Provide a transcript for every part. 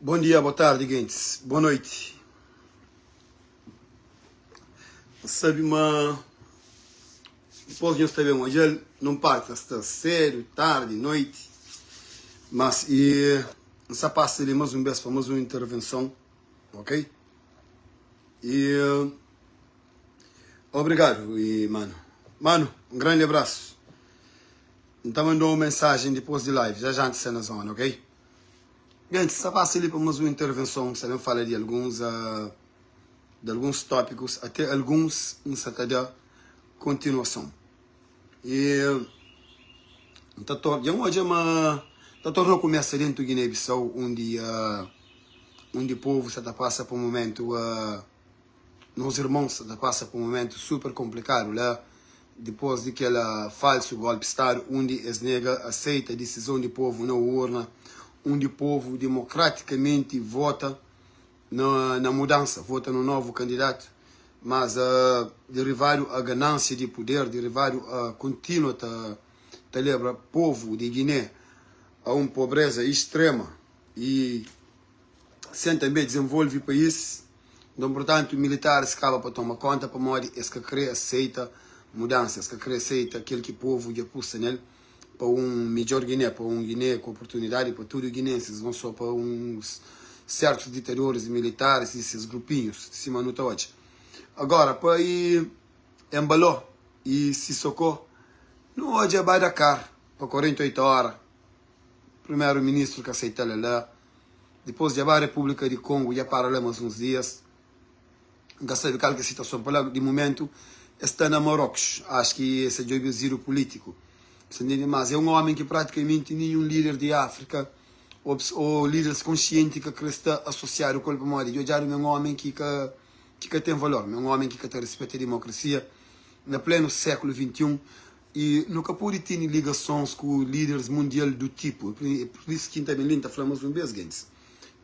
Bom dia, boa tarde, gentis. Boa noite. N sabe ma dipôs nhos ta ben odja-l nun parti ta sta sédu, tardi, noiti, mas e N sa pasa li más un bês pa más un intervenson, ok? E obrigadu e manu. Manu, un grandi abrasu. N ta manda-u un mensajen dipôs di live, já já N ta sta na zona, ok? Gentis, sta pasa li pa más un intervenson, sta ben fala di alguns di alguns tópikus, até alguns N sa ta da kontinuason. E N ta tor, dja N odja ma ta torna kumesa dentu Guiné-Bissau undi undi povu sa ta pasa pa un mumentu Nos irmons sta ta pasa pa un mumentu super konplikadu la, dipôs di kel falsu golpi stadu undi es nega aseita disizon di povu na urna, undi povu dimokratikamenti vota na mudansa, vota na novu kandidatu, mas derivadu a ganansia di puder, derivadu a kontinua ta ta lebra povu di Giné a un pobreza istrema i. sen tanbe dizenvolve país. Nton, purtantu, militaris kaba pa toma konta pamodi es ka kre aseita mudansa, es ka kre aseita kel ki povu dja pusta nel pa un midjor Giné, pa un Giné ku oportunidadi pa tudu ginensis, non so pa uns sertus ditadoris militaris i ses grupinhus, sima nu ta odja agora pa i Embaló i Sisoko. Nu odja ba Dakar pa 48 ora, primeru ministru ka seita-l la. Dipôs dja ba Repúblika di Kongu, dja para la más uns dias. N ka sabe kal ki é situason pa la. Di mumentu el sta na Marokus. Ax ki es sa djobe azilu pulítiku. Sa ntende? Mas é un ómi ki pratikamenti ninhun líder di Áfrika ô ô líderes konsienti ka kre sta asosiadu ku el pamodi dja odjadu ma é un ómi ki ka ki ka ten valor, ma é un ómi ki ka ta rispeta dimokrasia na plenu sékulu 21. I nu ka pode tene ligasons ku líderes mundial du tipu. É pur isu ki N ta ben li, N ta fla más un bês, gentis,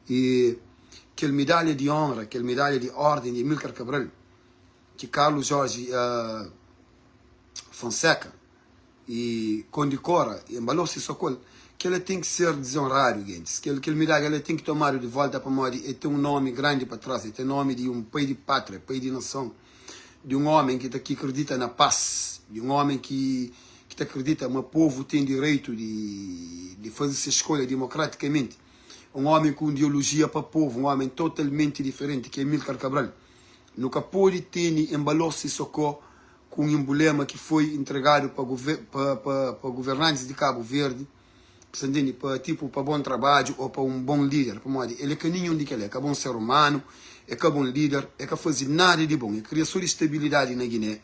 i kel medalha di ónra, kel medalha di órden di Amílcar Cabral, ki Carlos Jorge Fonseca i kondikora i Embaló Sissoko, kel-la ten ki ser dizonradu, gentis. Kel kel medalha la ten ki tomadu di volta pamodi el ten un nómi grandi pa tras, el ten nómi di un pai di pátria, pai di nason. di un omen ki ta ki kridita na pas, di un omen ki ki ta kridita ma povu ten direitu di di faze se skolha dimokratikamenti, un omen ku un ideolojia pa povu, un omen totalmenti diferenti ki é Amilcar Cabral. Nu ka pode tene Embaló Sissoko ku un enbulema ki foi entregadu pa pa pa pa guvernantis di Kabu Verdi, Bu sta ntende? Pa tipu pa bon trabadju ô pa un bon líder. Pamodi el é ka ninhun di kel-la. É ka bon ser umanu, é ka bon líder, é ka faze nada di bon. É kria sô distabilidadi na Giné,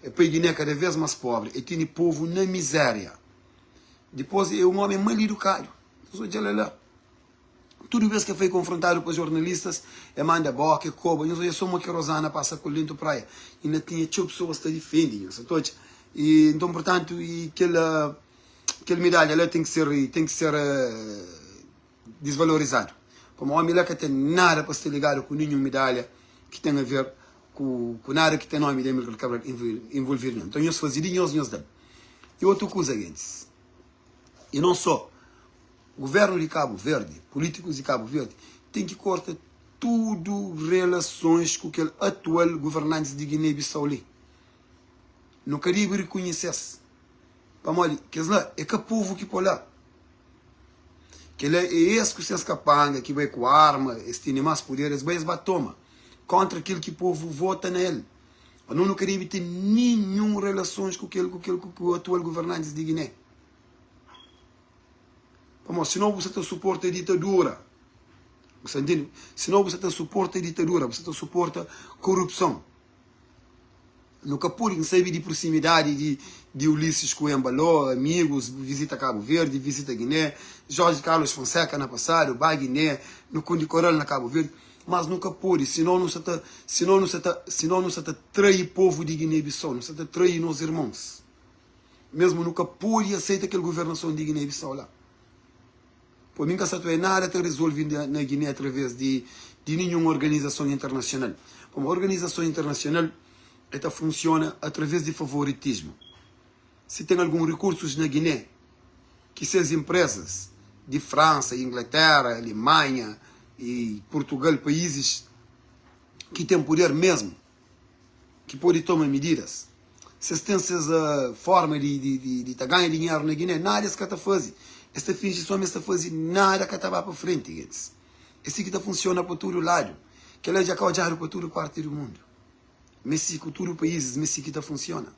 é poi Giné kada vês más póbri, é tene povu na mizéria. Dipôs é un ómi mal idukadu. Nhos odja-l la. Tudu bês ki el foi konfrontadu pa jornalistas, el manda bóka, el koba. Nhos odja sô mo ki Rozana pasa ku el dentu praia. Inda tinha txeu pesoas ta difende. Nhos sa ta odja? I nton, purtantu, i kel. Kel midalha la ten ki ser ten ki ser disvalorizadu pamodi omi la ka ten nada pa sta ligadu ku ninhun midalha ki ten a ver ku ku nada ki ten nomi di Amilcar Cabral involvidu nel. Nton nhos faze di nhos, nhos da-l. I otu kuza gentis, i non so guvernu di Kabu Verdi, pulitikus di Kabu Verdi ten ki korta tudu relasons ku kel atual guvernantis di Guiné-Bissau li. Nu ka debe rikonhise-s. Pamodi kes la é ka povu ki pô la. Kel-la é es ku ses kapanga ki bai ku arma, es tene más puder, es bai es ba toma kóntra kel ki povu vota na el. Anos nu ka debe ten ninhun relasons ku kel ku kel ku atual guvernantis di Giné. Pamodi sinon bu sa ta suporta ditadura. Bu sa ntende? Sinon bu sa ta suporta ditadura, bu sa ta suporta korupson. Nu ka pode, N sabe di proximidadi di di Ulisses ku Embaló, amigus, visita Kabu Verdi, visita Guiné, Jorge Carlos Fonseca na pasadu, ba Guiné, nu kondikora-l na Kabu Verdi, mas nu ka pode, sinon nu sa ta, sinon nu sa ta, sinon nu sa ta trai povu di Guiné-Bissau, nu sa ta trai nos irmons. Mesmu nu ka pode aseita kel guvernason di Guiné-Bissau la. Pô, mi N ka sa ta oia nada ta rezolve na Guiné através di di ninhun organizason internasional. Pamodi organizason internasional e ta funsiona através di favoritismu. Si ten algun rikursus na Guiné ki ses inprezas di Fransa, Inglatera, Alemanha. I Purtugal, paízis ki ten puder mesmu, ki pode toma mididas. Si es ten ses forma di ta ganha dinheru na Giné, nada es ka ta faze. Es ta finji sô ma es ta faze, nada ka ta ba pa frenti, gentis. É si ki ta funsiona pa tudu ladu. Kel-la dja ka odjadu pa tudu parti di mundu. Ma é si ku tudu paízis, ma é si ki ta funsiona.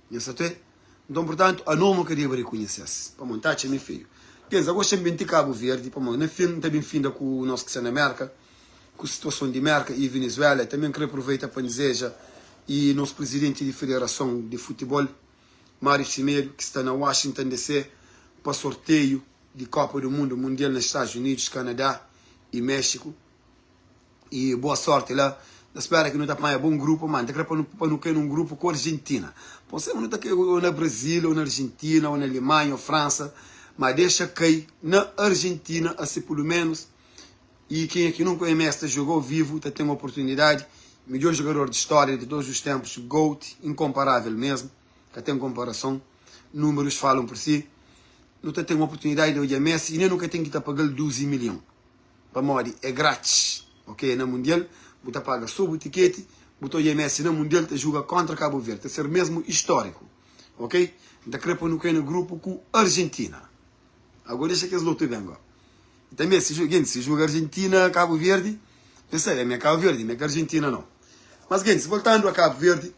Nha sa tê? Nton, purtantu, anos nu ka debe rekonhese-s, pamodi N ta atxa mi feiu. Pensa, gosi N ben ti Kabu Verdi, pamodi na fin N ta ben finda ku nos ki sta na Merka, ku situason di Merka i Venezuela. Tanbe N kre aproveita pa N dizeja i nos prizidenti di federason di futibol, Mário Semedo, ki sta na Washington DC pa sorteiu di Kopa du Mundu, Mundial na Stadus Unidus, Kanadá i Méxiku. I boa sorti la. Ta spera ki nu ta panha bon grupu, ma N ta kre pa nu pa nu kai nun grupu ku Argentina. Pon sema nu ta kai o na Brazil, o na Argentina, o na Alemanha, o Fransa, ma dexa kai na Argentina asi pulu menus i kenha ki nunka MS ta juga ao vivu ta ten oportunidadi. Midjor jugador di storia di todos os tempos, GOAT, inkomparavel mesmu, ka ten konparason, numerus falam por si. Nu ta ten oportunidadi di odja Messi i nen nu ka ten ki ta pagal 12 milhon. Pamodi é gratis ok na mundial bu ta paga so bu tiketi bu ta odja Messi na mundial ta juga kontra Cabo Verde ta ser mesmo histórico ok N ta kre pa nu kai na grupo ku Argentina ago dexa kes lotu ben go e tambe si gentis si juga Argentina Cabo Verde nhos sabe ami é Cabo Verde mi é ka Argentina não mas gentis voltando a Cabo Verde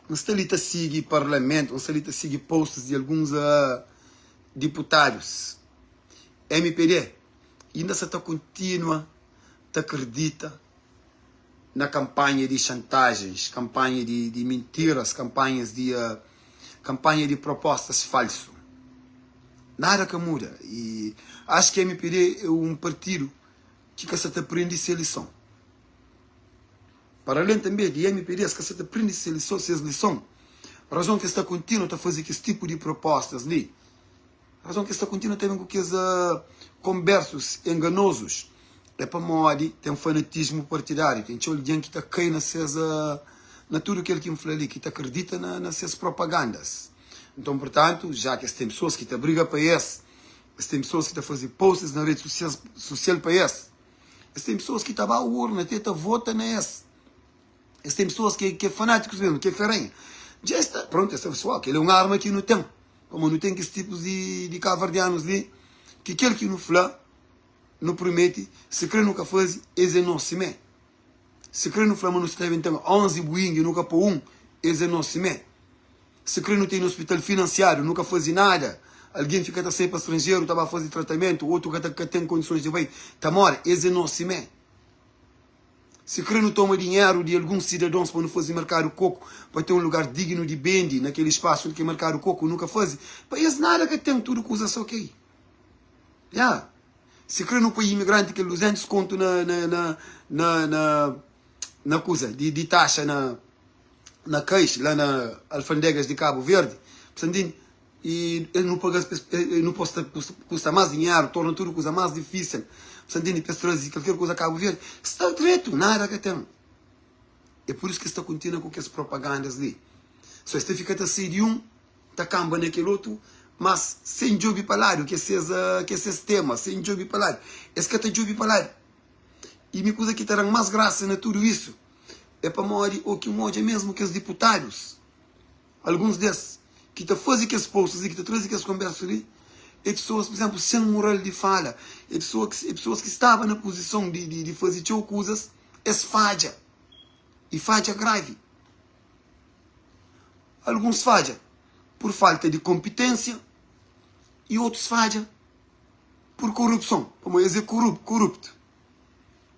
N sta li ta sigi parlamentu N sta li ta sigi posts di alguns diputadus Mpd inda sa ta kontinua ta kridita na kanpanha di xantajens, kanpanha di mintiras, kanpanhas di kanpanha di propostas falsu. Nada ka muda i acho ki mpd é un partidu ki ka sa ta prende se lison. Para alen tanbe di mpd es ka sa ta prende se lison, ses lison, razon ki es ta kontinua ta faze kes tipu di propostas li. Razon ki es ta kontinua ta ben ku kes konbersus enganozus é pamodi ten fanatismu partidáriu. Ten txeu algen ki ta kai na ses na tudu kel ki N fla li, ki ta kridita na ses propagandas. Nton, purtantu, já ki es ten pesoas ki ta briga pa es, es ten pesoas ki ta faze posts na redi sosial pa es, es ten pesoas ki ta ba urna te ta vota na es, es ten pesoas ki é fanátikus mesmu, ki é ferenha. Dja es ta, prontu, es ta fla, Uau, kel-li é un arma ki nu ten. Pamodi nu ten kes tipus di kabuverdianus li ki kel ki nu fla, nu prumete, sikrê nu ka faze, es é nos simé. Sikrê nu fla ma nu sta ben ten 11 buingi, nu ka pô un, es é nos simé. Sikrê nu tene ospital finansiadu, nu ka faze nada, algen fika ta sai pa stranjeru ta ba faze tratamentu, otu ka ta ka ten kondisons di bai, ta móre, es é nos simé. Sikrê nu toma dinheru di alguns sidadons pa nu faze merkadu koku, pa ten un lugar dignu di bende na kel spasu li ki é merkadu koku, nu ka faze pa es nada ka ten, tudu kuza sta ok. Ya. Sikrê nu poi imigranti kel 200 kontu na na na na na na kuza di di taxa na na kais la na alfandegas di Kabu Verdi, bu sta ntende? I nu paga-s pa es, nu pô-s ta kusta más dinheru, torna tudu kuza más difísil, bu sta ntende, pa es traze kalker kuza Kabu Verdi, sta dretu, nada ka ten. É pur isu ki es ta kontinua ku kes propagandas li. So es ta fika ta sai di un, ta kanba na kel otu, mas sen djobe pa ladu, ki é ses, ki é ses tema, sen djobe pa ladu. Es ka ta djobe pa ladu. I mi kuza ki ta da-m más grasa na tudu isu, é pamodi o ki N odja mesmu kes diputadus, Alguns des ki ta faze kes posts li, ki ta traze kes konbersu li, é pesoas, pur izénplu, sen mural di fala, é pesoa é pesoas ki staba na puzison di di di faze txeu kuzas, es fadja, i fadja gravi. Alguns fadja pur falta di konpiténsia i otus fadja pur korupson, pamodi es é korup koruptu.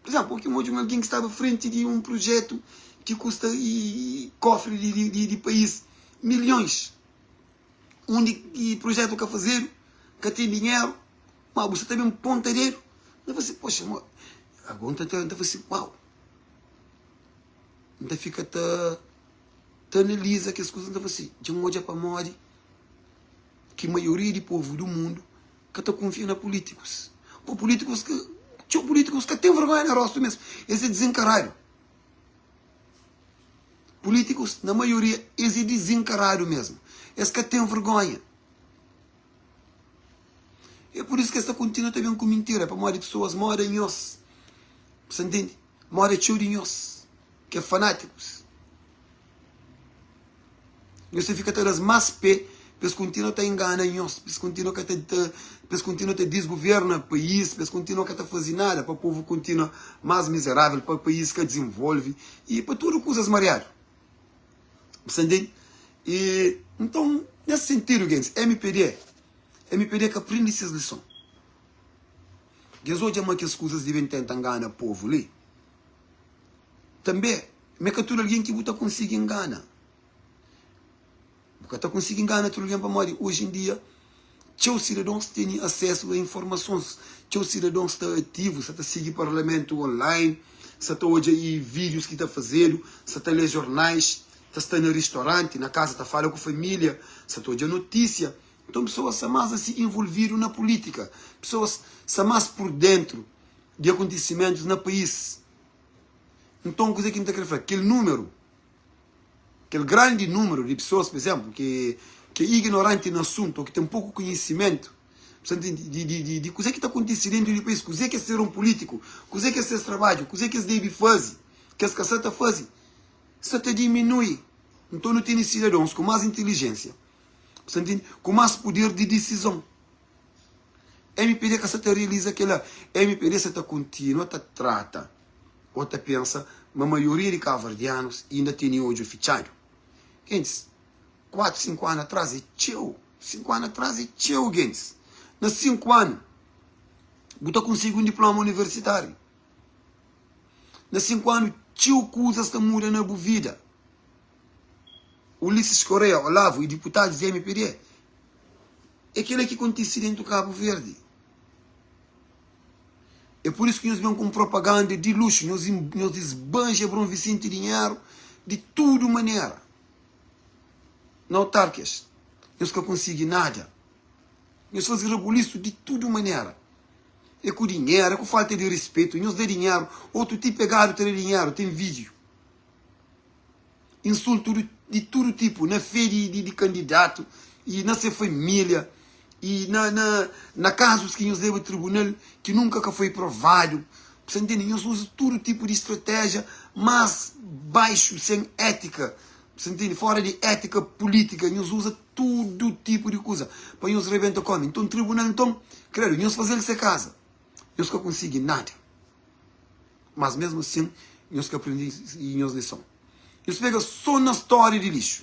Pur izénplu, oki N odja un algen ki staba frenti di un prujétu ki kusta kofri di país milhons, undi ki prujétu ka fazedu, ka ten dinheru, má bu sta ta ben ponta dedu, N ta fla si, poxa, ago N ta fla si, uau! N ta fika ta analiza kes kuza, N ta fla si, dja N odja pamodi ki maioria di povu di mundu ka ta kunfia na pulítikus. Pô pulítikus ka, txeu pulítikus ka ten vergonha na rostu mesmu. Es é dizinkaradu. Pulítikus, na maioria, es é dizinkaradu mesmu. Es ka ten vergonha. É pur isu ki es ta kontinua ta ben ku mintira, pamodi pesoas moda nhos, bu sta ntende? Moda txeu di nhos ki é fanátikus. Nhos ta fika ta da-s más pé pa es kontinua ta ingana nhos, pa es kontinua ka ta, pa es kontinua ta disgoverna país, pa es kontinua ka ta faze nada, pa povu kontinua más mizerável, pa país ka dizenvolve i pa tudu kuzas mariadu. Bu sta ntende? I nton, nes sentidu, gentis, mpd, mpd ka prende ses lison. Dja es odja ma kes kuzas li ben tenta ngana povu li. Tanbê, ma é ka tudu algen ki bu ta konsigi ngana. Bu ka ta konsigi ngana tudu algen pamodi oji en dia txeu sidadons tene asesu a informasons, txeu sidadons sta ativu, sta ta sigi parlamentu online, sta ta odja i vídius ki ta fazedu, sta ta lé jornais, ta sta na ristoranti, na kaza ta fala ku família, sta ta odja notísia. Nton pesoas sta más asi involvidu na pulítika, pesoas sta más pur déntu di akontisimentus na país. Nton, kuzê ki N ta krê fla? Kel númeru, kel grandi númeru di pesoas, pa izénplu, ki é ignoranti na asuntu ô ki ten poku konhisimentu, di kuzê ki ta kontise déntu di país, kuzê ki é ser un pulítiku, kuzê ki é ses trabadju, kuzê ki es debe faze, ki es ka sa ta faze, sta ta diminui. Nton, nu tene sidadons ku más intilijénsia, ku más puder di disizon. Mpd ka sa ta realiza kela. Mpd sa ta kontinua ta trata o ta pensa ma maioria di kabuverdianus inda tene odju fitxadu. Gentis, 4, 5 anu atras e txeu. 5 anu atras e txeu, gentis. Na 5 anu bu ta konsigi un diploma universitariu. Na 5 anu txeu kuzas ta muda na bu vida. Ulisses Correia, Olavo e diputadus di mpd É kela ki kontise dentu Kabu Verdi. É pur isu ki nhos ben ku un propaganda di luxu, nhos nhos disbanja Bron Visinti dinheru di tudu manera. Na autarkias, nhos ka konsigi nada. Nhos faze rabulisu di tudu manera. É ku dinheru, é ku falta di rispetu, nhos da dinheru, otu ti pegadu ta da dinheru, ten vídiu. Insultu di tudu tipu na fé di kandidatu i na se família i na kazus ki nhos leba tribunal ki nunka ka foi provadu. Bu sta ntende? Nhos uza tudu tipu di stratéjia más baixu, sen étika. Bu sta ntende? Fora di étika pulítika, nhos uza tudu tipu di kuza pa nhos rebenta ku ómi. Nton, tribunal, nton, kredu, nhos faze-l se kaza, nhos ka konsigi nada. Mas mesmu asin, nhos ka prende nhos lison. Nhos pega so na storia di lixu.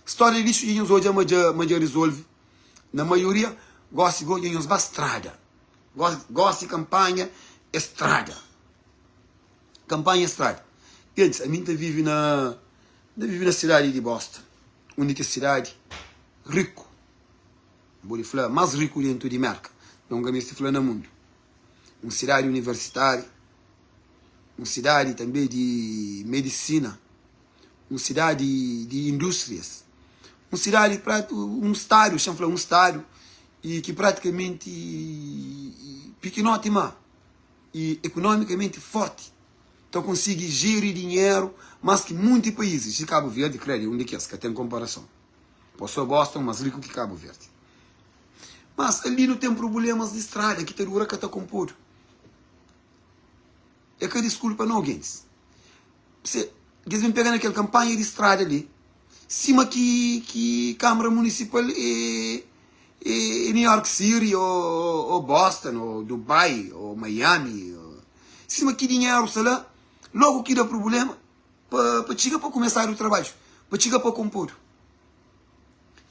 Storia di lixu dja nhos odja ma dja ma dja rizolve na maioria. Gosi go dja nhos ba strada. Gosi kampanha é strada. Kampanha é strada. Gentis, ami N ta vive na N ta vive na sidadi di Boston, undi ki é sidadi riku. N pode fla más riku dentu di Merka. Nton N ka meste fla na mundu. Un sidadi universitáriu, un sidadi tanbê di medisina, un sidadi di indústrias, un sidadi, un stadu, xa-m fla un stadu i ki pratikamenti pikinoti má i ekonomikamenti fórti, ta konsigi jeri dinheru más ki munti paízis. I Kabu Verdi, krê, é un di kes, ka ten konparason. Pô sô Boston más riku ki Kabu Verdi. Mas ali nu ten prublémas di strada ki ta dura ka ta konpodu. É ka diskulpa nau, gentis. Se djes ben pega na kel kanpanha di strada li, sima ki ki Kamara Munisipal é é New York City ô Boston ô Dubai ô Miami, sima ki dinheru sta la, logu ki da prubléma pa pa txiga pa kumesadu trabadju, pa txiga pa konpodu.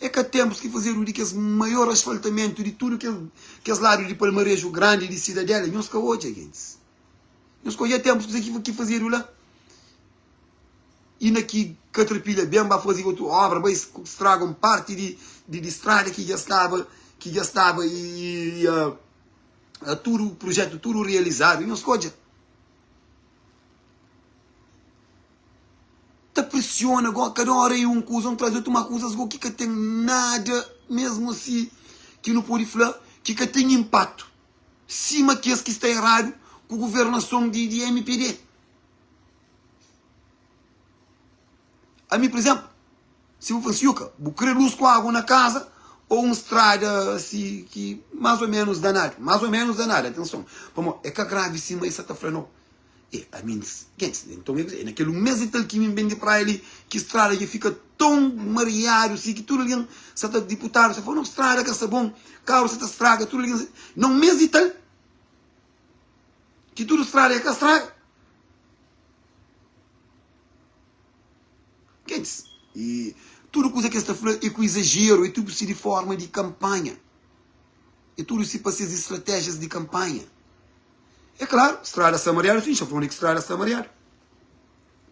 É ka tenpus ki fazedu di kes maior asfaltamentu di tudu kes ladu di Palmareju Grandi di Sidadela. Nhos ka odja, gentis. Nhos ka odja tenpus kuzê ki fazedu la. Inda ki katrapilha ben ba faze otu obra, bai straga un parti di strada ki dja staba, ki dja staba i tudu prujetu tudu realizadu. Nhos ka odja. Ta presiona go kada ora e un kuza un tras di otu ma kuzas go ki ka ten nada mesmu asi ki nu pode fla ki ka ten inpatu sima kes ki sta eradu ku guvernason di di mpd. Ami pur izenplu si bu fla Siuka bu kre lus ku agu na kaza. Ô un strada si ki más ô ménus danadu. Más ô ménus danadu, atenson. Pamodi é ka gravi sima es sa ta fla nau. E ami N gentis, nton é kuzê? É na kel un mês i tal ki mi N ben di praia li ki strada dja fika ton mariadu si ki tudu algen sa ta diputadu sa fla, nau strada ka sta bon, karu sa ta straga, tudu algen sa. Na un mês i tal ki tudu strada dja ka straga. Gentis, i tudu kuza ki es ta fla é ku izajeru, é tudu si di forma di kanpanha, é tudu si pa ses istratéjias di kanpanha. É klaru, strada sta mariadu, sin, xa fla undi ki strada sta mariadu.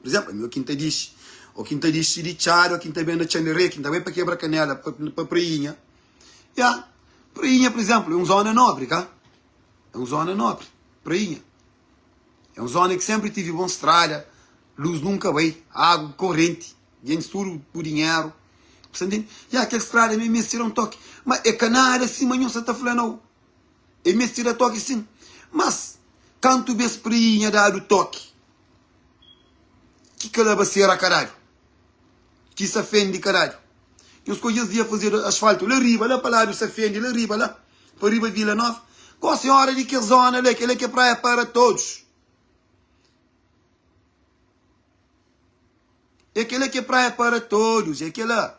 Pur izénplu, ami ô ki N ta dixi, ô ki N ta dixi di Txada, ô ki N ta ben na Txanderê, ki N ta bai pa Kebra Kanela, pa, pa Prainha. Ya, Prainha, pur izénplu, é un zóna nóbri, ka? É un zóna nóbri, Prainha. É un zóna ki sénpri tive bon strada, lus nunka bai, agu korrenti, gentis tudu ku dinheru. Bu sta ntende? Ya, kel strada mi meste da un toki. Ma é ka nada sima nho sa ta fla nau. É meste da toki sin. Mas, kantu bes Prainha dadu toki, ki kalabasera ka dadu, ki safendi ka dadu. Nhos skodje es dia fazedu asfaltu la riba, la pa ladu Safendi, la riba la, pa riba Vila Nova. Gosi é ora di kes zona la, kel-la ki é praia para todos. É kel-la ki é praia para todos, é kel-la.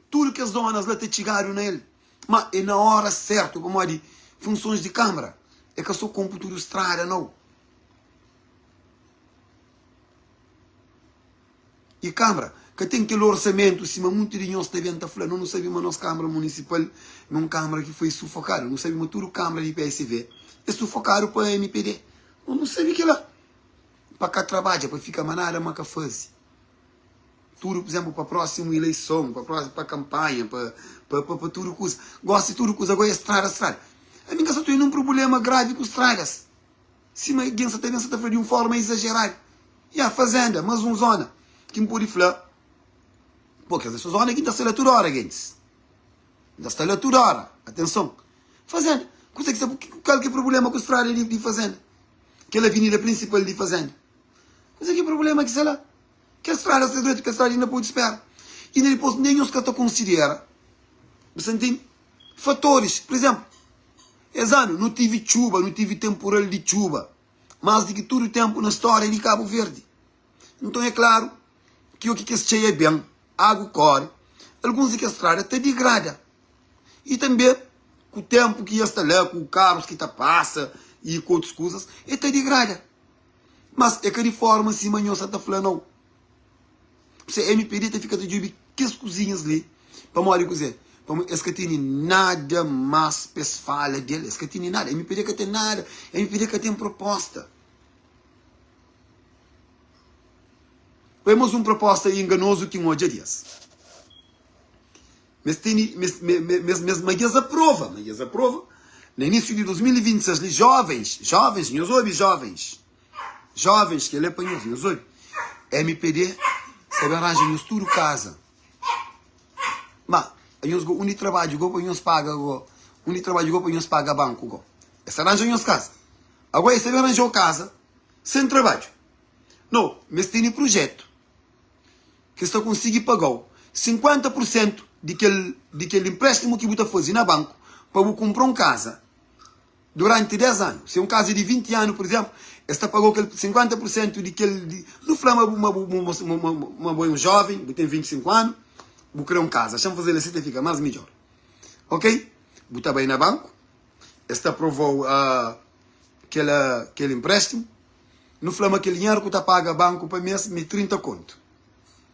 Tudu kes zonas la ta txigadu na el. Ma é na ora sertu, pamodi funsons di kamara é ka so konpu tudu strada, nau. I Kamara ka ten kel orsamentu sima munti di nhos ta ben ta fla. Nos nu sabe ma nos Kamara Munisipal é un Kamara ki foi sufokadu. Nu sabe ma tudu Kamara di PSV é sufokadu pa mpd. Nos nu sabe kila. Pa ka trabadja, pa fika ma nada ma ka faze. Tudu, pur izénplu, pa prósimu ileison, pa prósimu, pa kanpanha, pa, pa, pa, pa tudu kuza. Gosi tudu kuza goi é strada, strada. Ami N ka sa ten nun prubléma gravi ku stradas. Sima algen sa ta ben sa ta fla di un forma izajeradu. Ya, fazenda, mas un zona ki N pode fla, po, kes é so zona ki N ta sta la tudu ora, gentis. N ta sta la tudu ora. Atenson. Fazenda, kuze ki sta, kal ki é prubléma ku strada di, di fazenda? Kel avenida prinsipal di fazenda. Kuze ki é prubléma ki sta la? Kel strada sta dretu, kel strada inda pode spera. Inda dipôs nen nhos ka ta konsidera, bu sta ntende? Fatoris, pur izénplu, es anu nu tive txuba, nu tive tenpural di txuba, más di ki tudu ténpu na stória di Kabu Verdi. Nton é klaru ki oki kes txeia ben, agu kóre, alguns di kes strada ta digrada. I tanbê ku ténpu ki es sta la, ku karus ki ta pasa i ku otus kuzas, e ta digrada. Mas é ka di forma sima nho sa ta fla nau. Pse mpd ta fika ta djobe kes kuzinhas li pamodi kuze? Pamodi es ka tene nada mas pa es fala del, es ka tene nada, mpd ka ten nada, mpd ka ten proposta. Oi mas un proposta enganozu ki N odja di es. Mes tene, mes, mes, mes, ma djes aprova, ma djes aprova, na inísiu di 2026 li, jovens, jovens, nhos obi jovens, jovens, kel-li é pa nhos, nhos obi, MPD sta ben ranja nhos tudu kaza, ma nhos go, undi trabadju go pa nhos paga go, undi trabadju go pa nhos paga banku go, es ta ranja nhos kaza, ago es sta ben ranjau kaza sen trabadju, no, mes tene prujetu. ki es ta konsigi paga-u 50 pur sentu di kel di kel inpréstimu ki bu ta faze na banku pa bu kunpra un kaza duranti 10 anu. Si é un kaza di 20 anu, pur izénplu, es ta paga-u kel 50 pur sentu di kel di. Nu fla ma bu ma bu ma bo é un jóven, bu ten 25 anu, bu krê un kaza. Xa-m faze-l asi ta fika más midjór. Ok? Bu ta bai na banku, es ta aprova-u kel kel inpréstimu. Nu fla ma kel dinheru ku ta paga banku pa mes mi 30 kontu.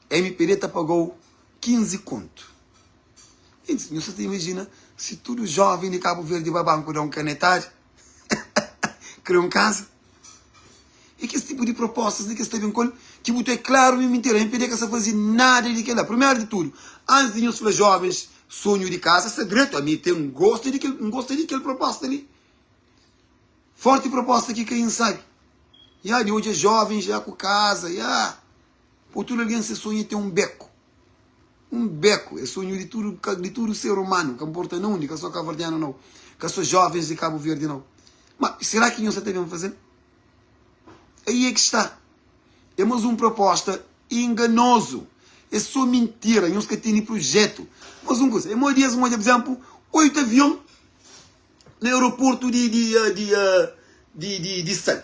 MPD ta pagau 15 kontu. Gentis, nhu sa ta imajina si tudu joven di Kabu Verdi ba banku da un kanetadi, kria un kaza? E kes tipu di propostas li ki es ta ben ku el, ki bu ta é klaru mi mintira. MPD ka sa fazi nada di kel la. Primeru di tudu, antis di nhos fla jovens sonhu di kaza sta dretu, ami ten gostu di kel, N gosta di kel proposta li. Forti proposta ki ka insabi. Ya di odja jovens ya ku kaza ya. Po tudu algen se sonhu é ten un beku. Un beku é sonhu di tudu di tudu ser umanu, ka nporta na undi, ka so kaverdianu nau, ka so jovens di Kabu Verdi nau. Ma sera ki nhos sa ta ben fazel? Aí é ki sta. É mas un proposta enganozu. É sô mintira, nhos ka tene prujétu. Mas un kuza, é modi es odja, pur izénplu, oitu avion na aeroportu di di di di di di Sal.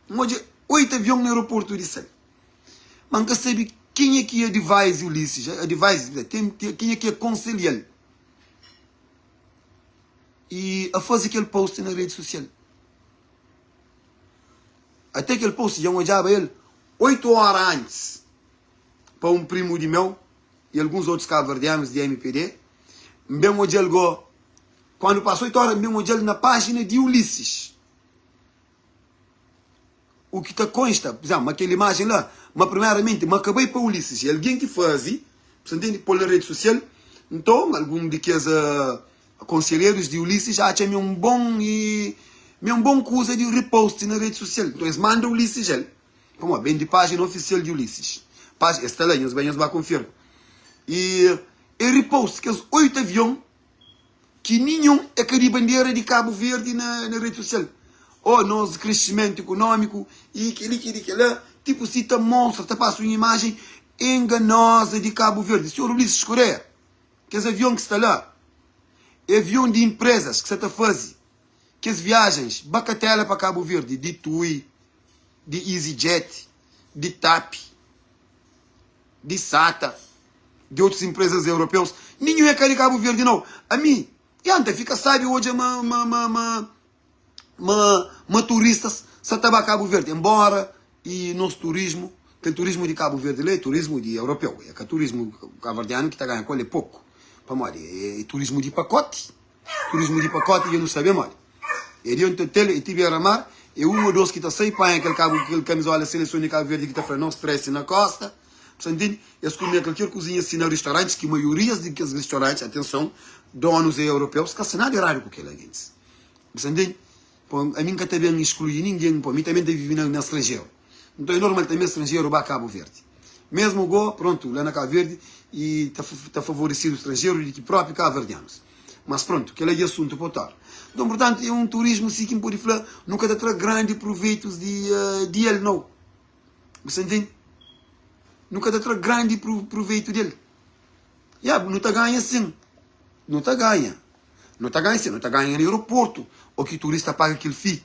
N odja oitu avion na aeroportu di Sal. Ma N ka sabe kenha ki advise Ulisses, advise, kenha ki akonselha-l i a faze kel post na redi sosial. Até kel post dja N odjaba el oitu óra antis pa un primu di meu i alguns otus kabuverdianus di mpd. N ben odja-l go kandu pasa oitu óra, N ben odja-l na pájina di Ulisses. U ki ta konsta, pur izénplu, ma kel imajen la, ma primeramenti, ma ka bai pa Ulisses, é algen ki faze, bu sta ntende, pô-l na redi sosial. Nton, algun di kes konselherus di Ulisses atxa ma é un bon i ma é un bon kuza di repost na redi sosial. Nton, es manda Ulisses el, pamodi ben di pájina ofisial di Ulisses. Pájina, es sta la, nhos bai, nhos ba konfirma. I e repost kes oitu avion ki ninhun é ka di bandera di Kabu Verdi na na redi sosial. Oh, nos kresimentu ikunómiku i kel-li, kel-li, kel-la, tipu si ta mostra, ta pasa un imajen enganoza di Kabu Verdi. Senhor Ulisses Correia, kes avion ki sta la é avion di inprezas ki sa ta faze kes viajens bakatela pa Kabu Verdi, di TUI, di EasyJet, di TAP. di SATA, di otus inprezas europeus, ninhun é ka di Kabu Verdi nau. Ami, ya, N ta fika sabi odja ma, ma, ma, ma, ma, ma turistas sa ta ba Kabu Verdi, enbora i nos turismu, kel turismu di Kabu Verdi la é turismu di europeu, é ka turismu kabuverdianu ki ta ganha ku el é poku, pamodi é turismu di pakoti. Turismu di pakoti dja nu sabe modi. É di onti otel, é ti bera mar, é un o dos ki ta sai, panha kel kabu, kel kamizola seleson di Kabu Verdi ki ta fla no stress na kosta. Bu sa ntende? Es kume kalker kuzinha si na restaurantis, ki maiorias di kes restaurantis, atenson, donus é europeus, ka sta nada eradu ku kel la, gentis. Bu sa ntende? Po, ami N ka ta ben exclui ningen, po, mi tanbe N ta vive na, na stranjeru. Nton é normal tanbe stranjeru ba Kabu Verdi. Mesmu go, prontu, la na Kabu Verdi i ta, ta favoresidu stranjeru di ki propi kabuverdianus. Mas prontu, kel-la dja asuntu pa otu óra. Nton, purtantu, é un turismu si ki N pode fla nu ka ta tra grandi pruveitus di, di el, nau. Bu sta ntende? Nu ka ta tra grandi pruveitu di el. Ya, nu ta ganha sin. Nu ta ganha. Nu ta ganha sin, nu ta ganha na aeroportu, o ki turista paga kel fee.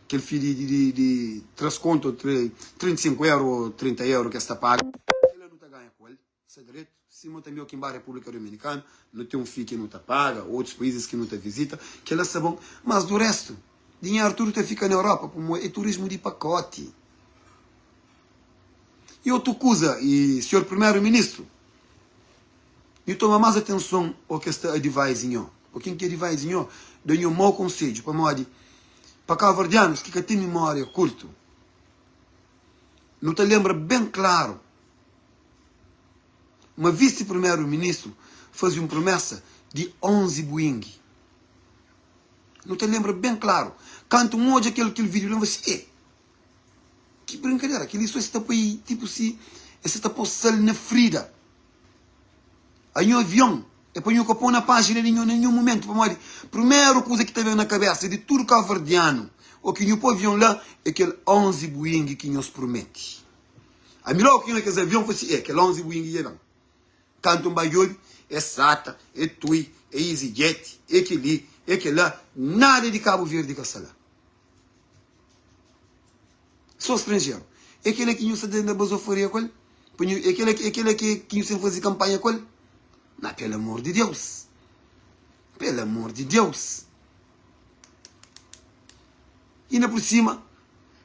Kel fee di, di, di, di 3 kontu, 35 euro o 30 euro ki es ta paga. Kel-la nu ta ganha ku el. Sta dretu. Sima tanbe o ki N ba Repúblika Dominikana, nu ten un fee ki nu ta paga, otus paízis ki nu ta vizita, kel-la sta bon. Mas du restu, dinheru tudu ta fika na Europa, pamodi é turismu di pakoti. I otu kuza, i sinhor Primeru Ministru, nhu toma más atenson o ki es ta advise nho, o ken ki advise nho, da nho mau konsedju, pamodi pa kauverdianus ki ka ten mimória kurtu, nu ta lenbra ben klaru Ma visi primeru ministru faze un promesa di 11 buingi. Nu ta lenbra ben klaru. Kantu N odja kel kel video la, N fla si, E! Ki brinkadera! Kel-li so es ta poi tipu si es ta po sal na frida. A nho avion é pa nho ka po na pájina di nho na ninhun mumentu, pamodi primeru kuza ki ta ben na kabesa di tudu kauverdianu o ki nho po avion la é kel 11 buingi ki nhos promete. Ami logu ki na kes avion fla si, E, kel 11 Boeing dja ben. Kantu N bai djobe, é SATA, é TUI, é EasyJet, é kel-li, é kel-la, nada di Kabu Verdi ka sta la. So stranjeru. É kel-la ki nhu sta ta bazofaria ku el? Pa nhu, é kel-la, é kel-la ki nhu sta faze kanpanha ku el? Na, pelu amor di Deus! Pelu amor di Deus! Inda pur sima,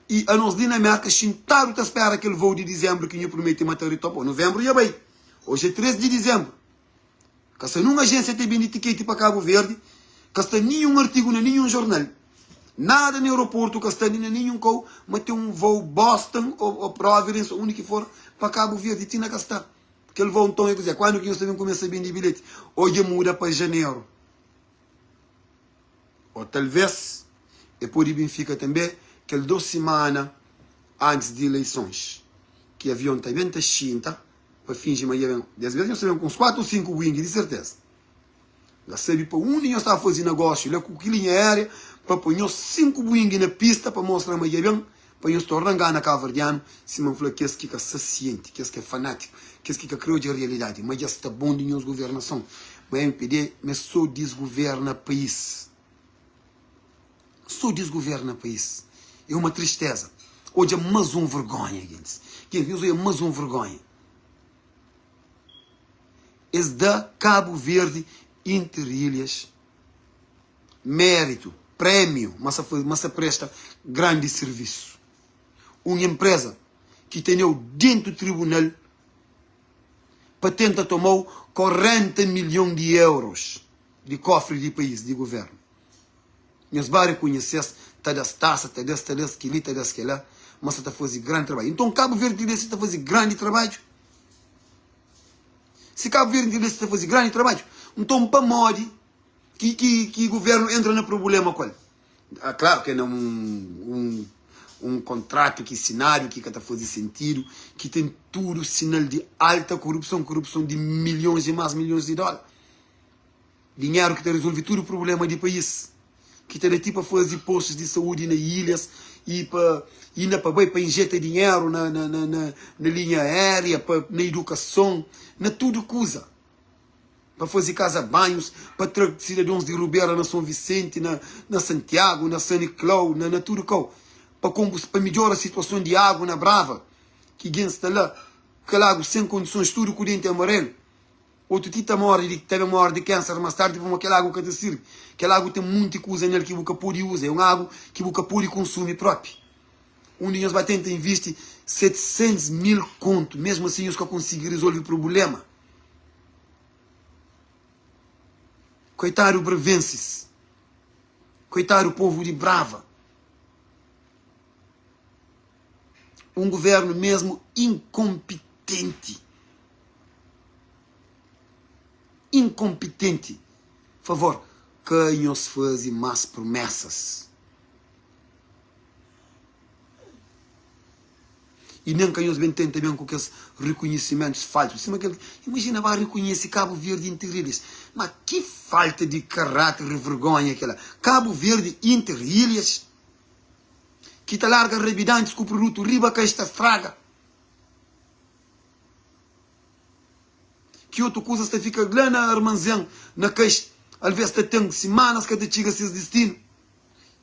i anos li na Merka xintadu ta spera kel vou di dizembru ki nhu prumete ma ta ritopa. Ô, nuvenbru dja bai. Oji é 3 di dizembru. Ka sta nun ajénsia ta bende tiketi pa Kabu Verdi, ka sta ninhun artigu na ninhun jornal, nada na aeroportu ka sta ni na ninhun kau ma ten un vou Boston ô Providence ô undi ki for pa Kabu Verdi. Ti na ka sta kel vou. Nton é kuzé? Kuandu ki nhos ta ben kumesa bende bilheti? Ô dja muda pa janeru? Ô talvês, el pode ben fika tanbê kel dôs simana antis di ileisons, ki avion ta ben ta xinta pa finji ma dja ben. Des bês nhos ta ben ku uns kuatu ô sinku Boeing, di serteza. N ka sabe pa undi nhos staba faze nagósiu la ku ki linha aéria pa poi nhos sinku Boeing na pista pa mostra ma dja ben. Pa nhos torna ngana kabuverdianu, sima N fla kes ki ka sta sienti, kes ki é fanátiku, kes ki ka kre odja rialidadi, ma dja sta bon di nhos guvernason, ma mpd ma é so disguverna país. So disguverna país. É uma tristeza odja mas un vergonha, gentis. Gentis, nhos odja mas un vergonha. Es da Kabu Verdi Interilhas méritu, prémiu, ma sa ma sa presta grandi sirvisu. Un enpreza ki teneu dentu tribunal pa tenta tomau 40 milhon di euros di kofri di país, di guvernu. Nhos ba rekonhese-s, ta da-s tasa, ta da-s, ta da-s kel-li, ta da-s kel-la, ma sa ta faze grandi trabadju. Nton, Kabu Verdi ta sa ta faze grandi trabadju? Si Kabu Verdi ta sa ta faze grandi trabadju, nton pamodi ki ki ki guvernu entra na prubulema ku el? Ah, klaru ki é na un un un kontratu ki sinadu ki ka ta faze sentidu, ki ten tudu sinal di alta korupson, korupson di milhons i más milhons di dóla. Dinheru ki ta rezolve tudu prubulema di país, ki ta da ti pa faze postus di saúdi na ilhas i pa inda pa bai pa injeta dinheru na na na na na linha aéria, pa na idukason, na tudu kuza. Pa faze kaza banhus, pa tra sidadons di Rubera na Son Visenti, na na Santiagu, na San Niklau, na na tudu kau, pa konbu pa midjora situason di agu na Brava, ki gen sta la, kel agu sen kondisons, tudu ku denti amarelu. Otu ti ta móre di, ta ben móre di kénser más tardi pamodi kel agu ka ta sirbi. Kel agu ten munti kuza nel ki bu ka pode uza. É un agu ki bu ka pode konsumi própi. Undi nhos ba tenta invisti 700 mil kontu, mesmu asi nhos ka konsigi rizolve prubléma. Koitadu bravensis! Koitadu povu di Brava! Un guvernu mesmu inkonpitenti! Inkonpitenti! Favor, ka nhos faze más promesas. I nen ka nhos ben tenta ben ku kes rikonhisimentus falsu. Sima kel, imajina ba rikonhese Kabu Verdi Inter Ilhas. Ma ki falta di karáter i vergonha kela! Kabu Verdi Inter Ilhas ki ta larga rabidantis ku produtu riba ka es ta straga. Ki otu kuzas ta fika la na armanzen, na kais, alvês ta ten simanas ka ta txiga ses distinu.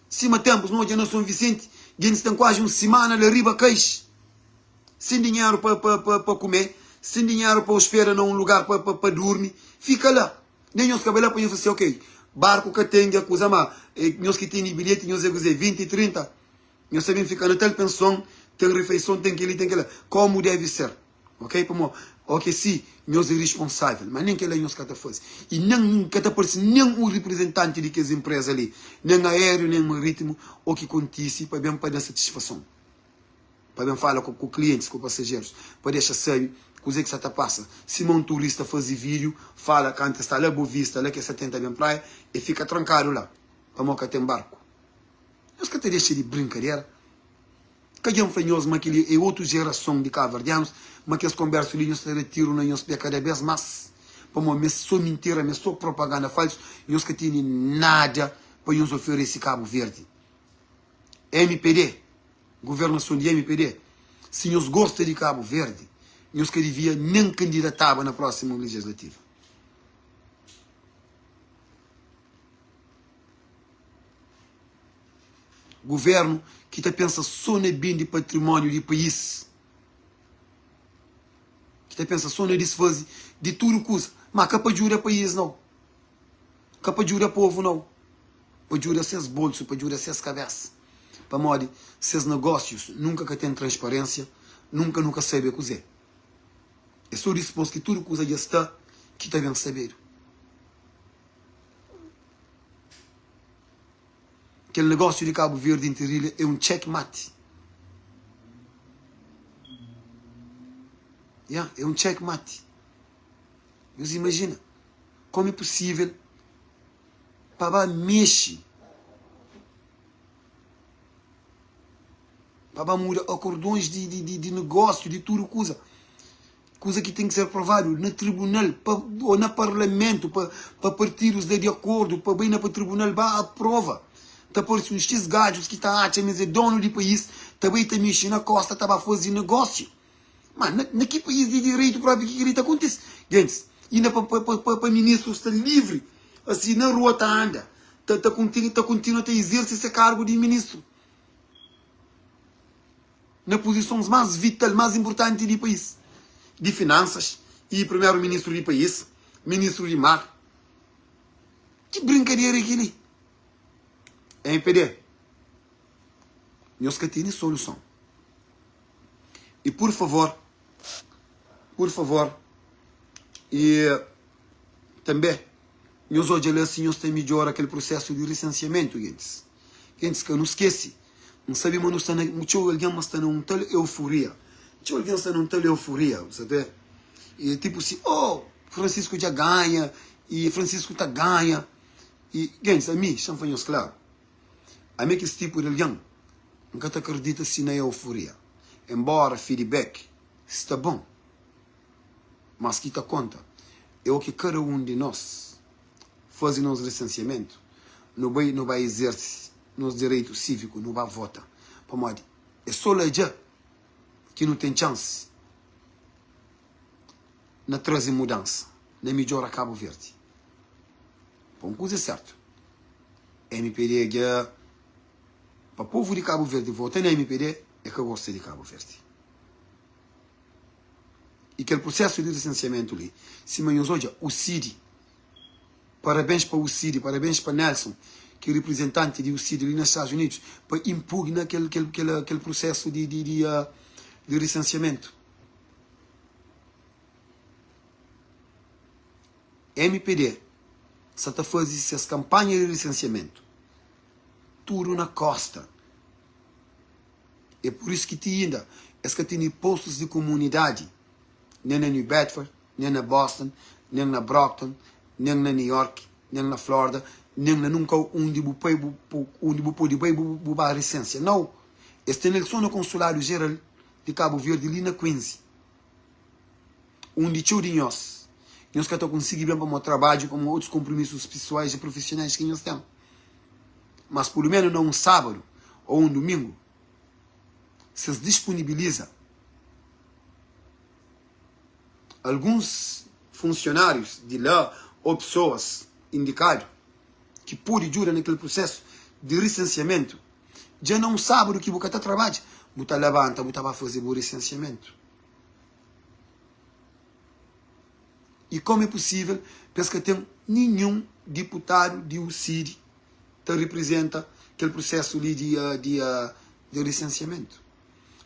Sima tenpus nu odja na Son Visenti, gentis ten kuazi un simana la riba kais, sen dinheru pa pa pa pa kume, sen dinheru pa ospeda na un lugar pa pa pa durmi, fika la. Nen nhos ka bai la pa nhos fla si, ok, barku ka ten dja kuza, ma nhos ki tene bilheti nhos é kuzê, 20, 30? Nhos ta ben fika na tal penson, ten rifeison, ten kel-li, ten kel-la, komu deve ser, ok? Pamodi, ok, si nhos é risponsável, ma nen kel-la nhos ka ta faze. I nen ka ta parse nen un riprizentanti di kes inpreza li, nen aériu, nen marítimu, o ki kontise pa ben pa da satisfason, pa ben fala ku ku klientis, ku pasajerus, pa dexa sabe kuzê ki sa ta pasa. Sima un turista faze vídiu, fala kantu el sta la Bovista, la ki el sa tenta ben praia, el fika trankadu la, pamodi ka ten barku. Nhos ka ta dexa di brinkadera? Ka dja N fla nhos ma kel-li é otu jerason di kabuverdianus, ma kes konbersu li nhos ta da tiru na nhos pé kada bes más, pamodi ma é sô mintira, ma é sô propaganda falsu, nhos ka tene nada pa nhos oferese Kabu Verdi. Mpd, guvernason di mpd, si nhos gosta di Kabu Verdi, nhos ka divia nen kandidataba na prósimu legislativa. Governo ki ta pensa so na bende património di país, ki ta pensa so na disfaze di tudu kuza, ma ka pa djuda país nau, ka pa djuda povu nau, pa djuda ses bolsu, pa djuda ses kabesa, pamodi ses negósius nunka ka ten transparênsia, nunka nu ka sabe kuzê. É so dispôs ki tudu kuza dja sta ki ta ben sabedu. Kel negósiu di Kabu Verdi Interilha é un check mate. Ya, é un check mate. Nhos imajina komu é pusível pa ba mexe, pa ba muda akordons di, di, di, di negósiu, di tudu kuza. Kuza ki ten ki ser provadu na tribunal pa o na parlamentu pa pa partidus da di akordu pa bai na pa tribunal ba aprova. Ta parse uns txis gajus ki ta atxa ma es é donu di país, ta bai ta mexe na kosta, ta ba faze negósiu. Ma na, na ki país di direitu propi ki kel-li ta kontise? Gentis, inda pa, pa, pa, pa ministru sta livri, asi na rua ta anda, ta, ta, ta kontinua ta izerse se kargu di ministru na puzisons más vital, más inpurtanti di país, di finansas i primeru-ministru di país, ministru di mar. Ki brinkadera é kel-li? Mpd, nhos ka tene soluson. I pur favor, pur favor, i tanbe nhos odja la si nhos ta midjora kel prusesu di risensiamentu, gentis. Gentis, ka nu skese, N sabe ma nu sta na, txeu algen ma sta na un tal euforia, txeu algen sta na un tal euforia, bu sabe? E tipu si, oh, Francisco dja ganha, i Francisco ta ganha. I, gentis, ami, xa-m fla nhos klaru, ami é kes tipu di algen, N ka ta kridita si na euforia, enbóra feedback sta bon, mas ki ta konta é o ki kada un di nos faze nos lisensiamentu, nu bai nu bai izerse nos direitu síviku, nu ba vota, pamodi é so la dja ki nu ten txansi na traze mudansa, na midjora Kabu Verdi. Pa un kuza é sertu, mpd dja pa povu di Kabu Verdi vota na mpd é ka gosta di Kabu Verdi. I kel prusesu di lisensiamentu li, sima nhos odja, UCID, parabens pa UCID, parabens pa Nelson, ki é riprizentanti di UCID li na Stadus Unidus, pa inpugna kel, kel, kel, kel prusesu di, di, di, di lisensiamentu. Mpd sa ta faze ses kanpanha di lisensiamentu tudu na kosta. É pur isu ki ti inda es ka tene postus di kumunidadi nen na New Bedford, nen na Boston, nen na Brockton, nen na New York, nen na Florida, nen na nun kau undi bu pai bu undi bu pode bai bu bu ba risensia. Nau! Es tene-l so na Konsuladu Jeral di Kabu Verdi li na Quincy, undi txeu di nhos nhos ka ta konsigi ben pamodi trabadju, pamodi otus konpromisus pesoais i profisionais ki nhos ten. Mas pulu menu na un sábadu ô un dumingu, si es disponibiliza alguns funsionárius di la ô pesoas indikadu ki pode djuda na kel prusésu di risensiamentu, dja na un sábadu ki bu ka ta trabadja, bu ta labanta bu ta ba faze bu risensiamentu. I komu é pusível pa es ka ten ninhun diputadu di UCID ta riprizenta kel prusésu li di di di lisensiamentu?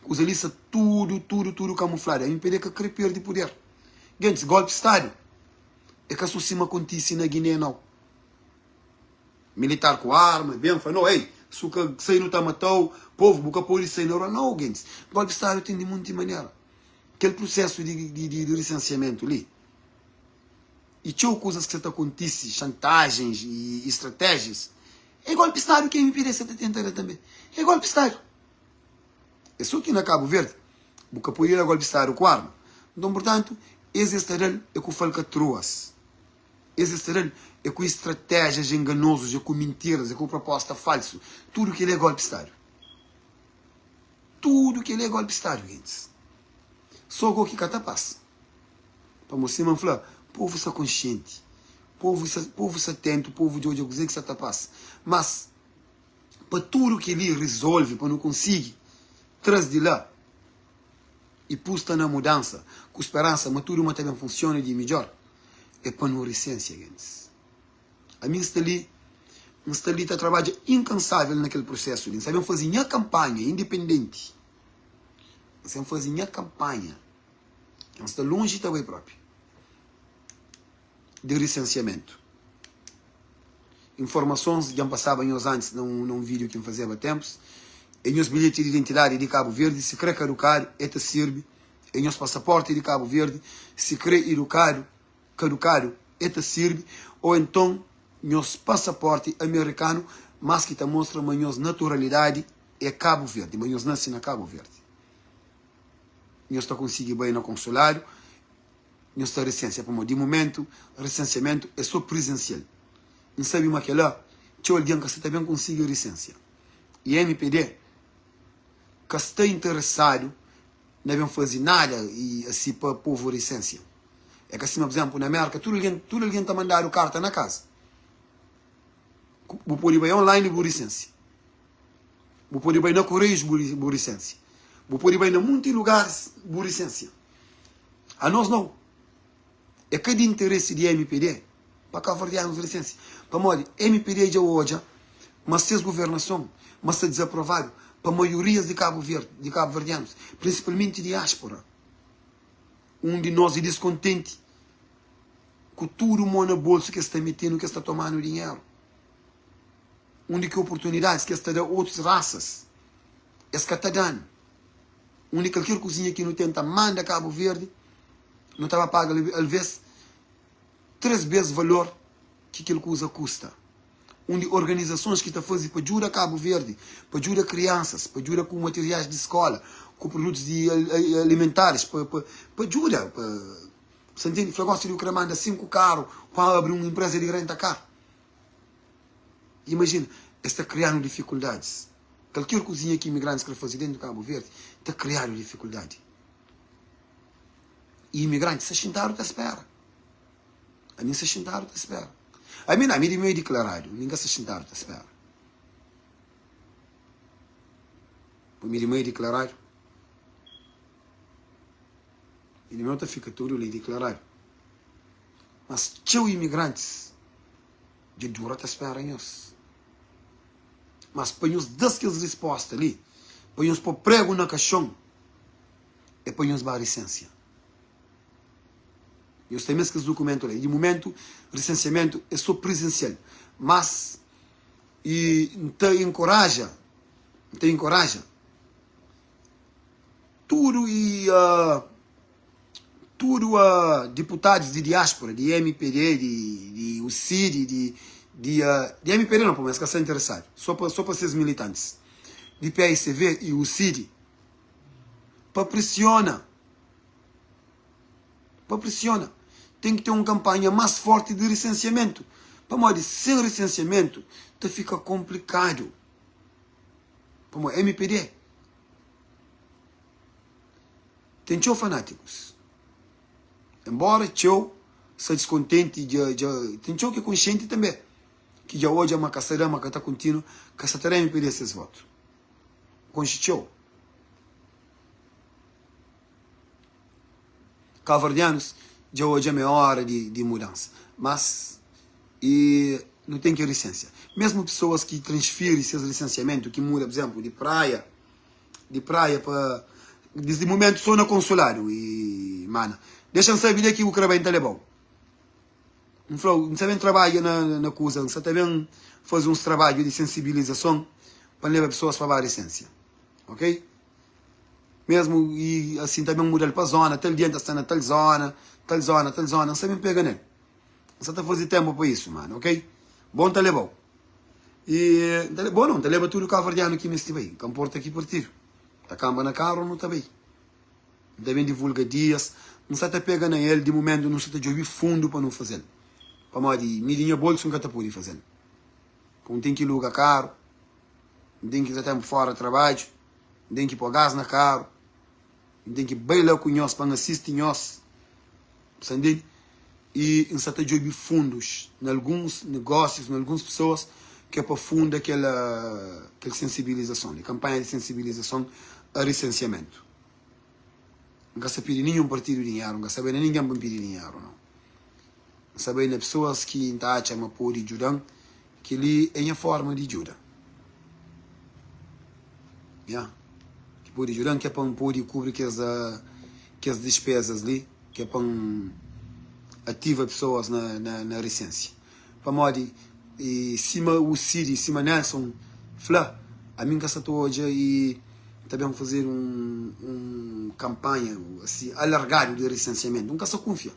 Kuza li sta tudu, tudu, tudu kamufladu. Mpd ka kre perde puder. Gentis, golpi stadu é ka so sima kontise na Giné, nau. Militar ku arma, ben fla, no, ei, su ka sai nu ta matau, povu, bu ka pode sai na rua. Nau, gentis, golpi stadu ten di munti manera. Kel prusésu di di di lisensiamentu li i txeu kuzas ki sa ta kontise, xantajens i stratéjias, é golpi stadu ki mpd sa ta tenta da tanbe. É golpi stadu. É so ki na Kabu Verdi bu ka pode da golpi stadu ku arma. Nton, purtantu, es es ta da-l é ku falkatruas. Es es ta da-l é ku stratéjias enganozus, é ku mintiras, é ku proposta falsu. Tudu kel-li é golpi stadu. Tudu kel-li é golpi stadu, gentis. So go ki ka ta pasa. Pamodi sima N fla, povu sta konsienti, povu sta povu sta atentu, povu dja odja kuzê ki sta ta pasa. Mas, pa tudu kel-li rizolve, pa nu konsigi tra-s di la i pusta na mudansa, ku speransa ma tudu ma ta ben funsiona di midjór, é pa nu risensia, gentis. Ami N sta li, N sta li ta trabadja inkansável na kel prusésu li. N sta ben faze nha kanpanha indipendenti. N sta ben faze nha kanpanha. N sta lonji ta bai propi di risensiamentu. Informasons dja N pasaba nhos antis na un, na un vídiu ki N fazeba ténpus. É nhos bilheti di identidadi di Kabu Verdi, si kre kadukadu, e ta sirbi. É nhos pasaporti di Kabu Verdi, si kre idukadu, kadukadu, e ta sirbi. Ô enton nhos pasaporti amerikanu, mas ki ta mostra ma nhos naturalidadi é Kabu Verdi, ma nhos nase na Kabu Verdi. Nhos ta konsigi bai na konsuladu, nhos ta risensia, pamodi di mumentu risensiamentu é so prizensial. N sabe ma kela. Txeu algen ka sta ta ben konsigi risensia. I mpd ka sta interesadu na ben faze nada i asi pa povu risensia. É ka sima, pur izénplu, na Mérka tudu algen tudu algen ta mandadu karta na kaza. Bu pode bai online bu risensia. Bu pode bai na koreius bu risensia. Bu pode bai na munti lugaris bu risensia. Anos nau. É ka di interesi di mpd pa kabuverdianus risensia. Pamodi mpd dja odja ma ses guvernason ma sta dizaprovadu pa maiorias di Kabu Verdi, di kabuverdianus, prinsipalmenti diaspora. Undi nos é diskontenti ku tudu mo na bolsu ki es ta mete-nu, ki es ta toma-nu dinheru. Undi ki oportunidadis ki es ta da otus rasas, es ka ta da-nu. Undi kalker kuzinha ki nu tenta manda Kabu Verdi, nu ta ba paga alves 3 bes valor ki kel kuza kusta. Undi organizasons ki ta faze pa djuda Kabu Verdi, pa djuda kriansas, pa djuda ku materiais di skola, ku produtus di alimentaris, pa djuda, pa, sa ntende? Fla gosi di bu kre manda 5 karu pa abri un empresa di renta kar. Imajina, es ta krianu difikuldadis. Kalker kuzinha ki imigrantis kre faze dentu Kabu Verdi, ta kriadu difikuldadi. I imigrantis sta xintadu ta spera. Ami N sta xintadu ta spera. Ami na, ami di mi é diklaradu, mi N ka sta xintadu ta spera. Pa mi di mi é diklaradu. Mi di meu ta fika tudu li diklaradu. Mas txeu imigrantis dja dura ta spera nhos. Mas pa nhos da-s kes risposta li, pa nhos pô pregu na kaxon, é pa nhos ba risensia. Nhos ten mes kes dukumentu la. I di mumentu, risensiamentu é so prizensial. Mas i N ta inkoraja, N ta inkoraja tudu i tudu diputadus di diaspora, di mpd, di di UCID, di di di mpd nau, pamodi es ka sta interesadu, so pa so pa ses militantis di paicv i UCID pa presiona. Pa presiona. Ten ki ten un kanpanha más fórti di risensiamentu. Pamodi sen risensiamentu ta fika konplikadu. Pamodi mpd ten txeu fanátikus. Enbóra txeu sta diskontenti, dja dja ten txeu ki é konsienti tanbê ki dja odja ma ka sta da, ma ka ta kontinua, ka sta ta da mpd ses votu. Konxe txeu. Kabuverdianus dja odja ma é óra di mudansa. Mas i nu ten ki risensia. Mesmu pesoas ki transfiri ses lisensiamentu, ki muda, pur izénplu, di Praia, di Praia pa, disdi mumentu so na konsuladu i mana, dexa-m sabe di ki bu kre bai, N ta leba-u. N fla-u, N sa ben trabadja na kuza, N sa ta ben faze uns trabadju di sensibilizason pa N leba pesoas pa ba risensia. Ok? Mesmu i asin ta ben muda-l pa zona, tal dia N ta sta na tal zona, tal zona, tal zona, N sta ben pega nel. N sta ta faze tenpu pa isu, manu, ok? Bo N ta leba-u. I N ta leba-u no, N ta leba tudu kabuverdianu ki meste bai, ka nporta ki partidu. Ta kanba na karu nu ta bai. N ta ben divulga dias, N sta ta pega na el, di mumentu nu sta ta djobe fundu pa nu faze-l. Pamodi mi di nha bolsu N ka ta pode faze-l. Pabia N ten ki luga karu, N ten ki tra tenpu fora trabadju. N ten ki pô gás na karu, N ten ki bai la ku nhos pa N asisti nhos, sa ntende? I N sa ta djobe fundus na alguns negósius, na alguns pesoas ki é pa funda kel kel sensibilizason li, kanpanha di sensibilizason a risensiamentu. N ka sta pidi ninhun partidu dinheru, N ka sta bai na ningen pa N pidi dinheru, nau. N sta bai na pesoas ki N ta atxa ma pode djuda-m Kel-li é nha fórma di djuda. Nha, ki pode djuda-m ki é pa N pode kubri kes kes dispezas li, ki é pa N ativa pesoas na na na risensia. Pamodi i sima u Sidi, sima Nelson fla, ami N ka sa ta odja i ta ben fazedu un un kanpanha asi alargadu di risensiamentu. N ka sa kunfia.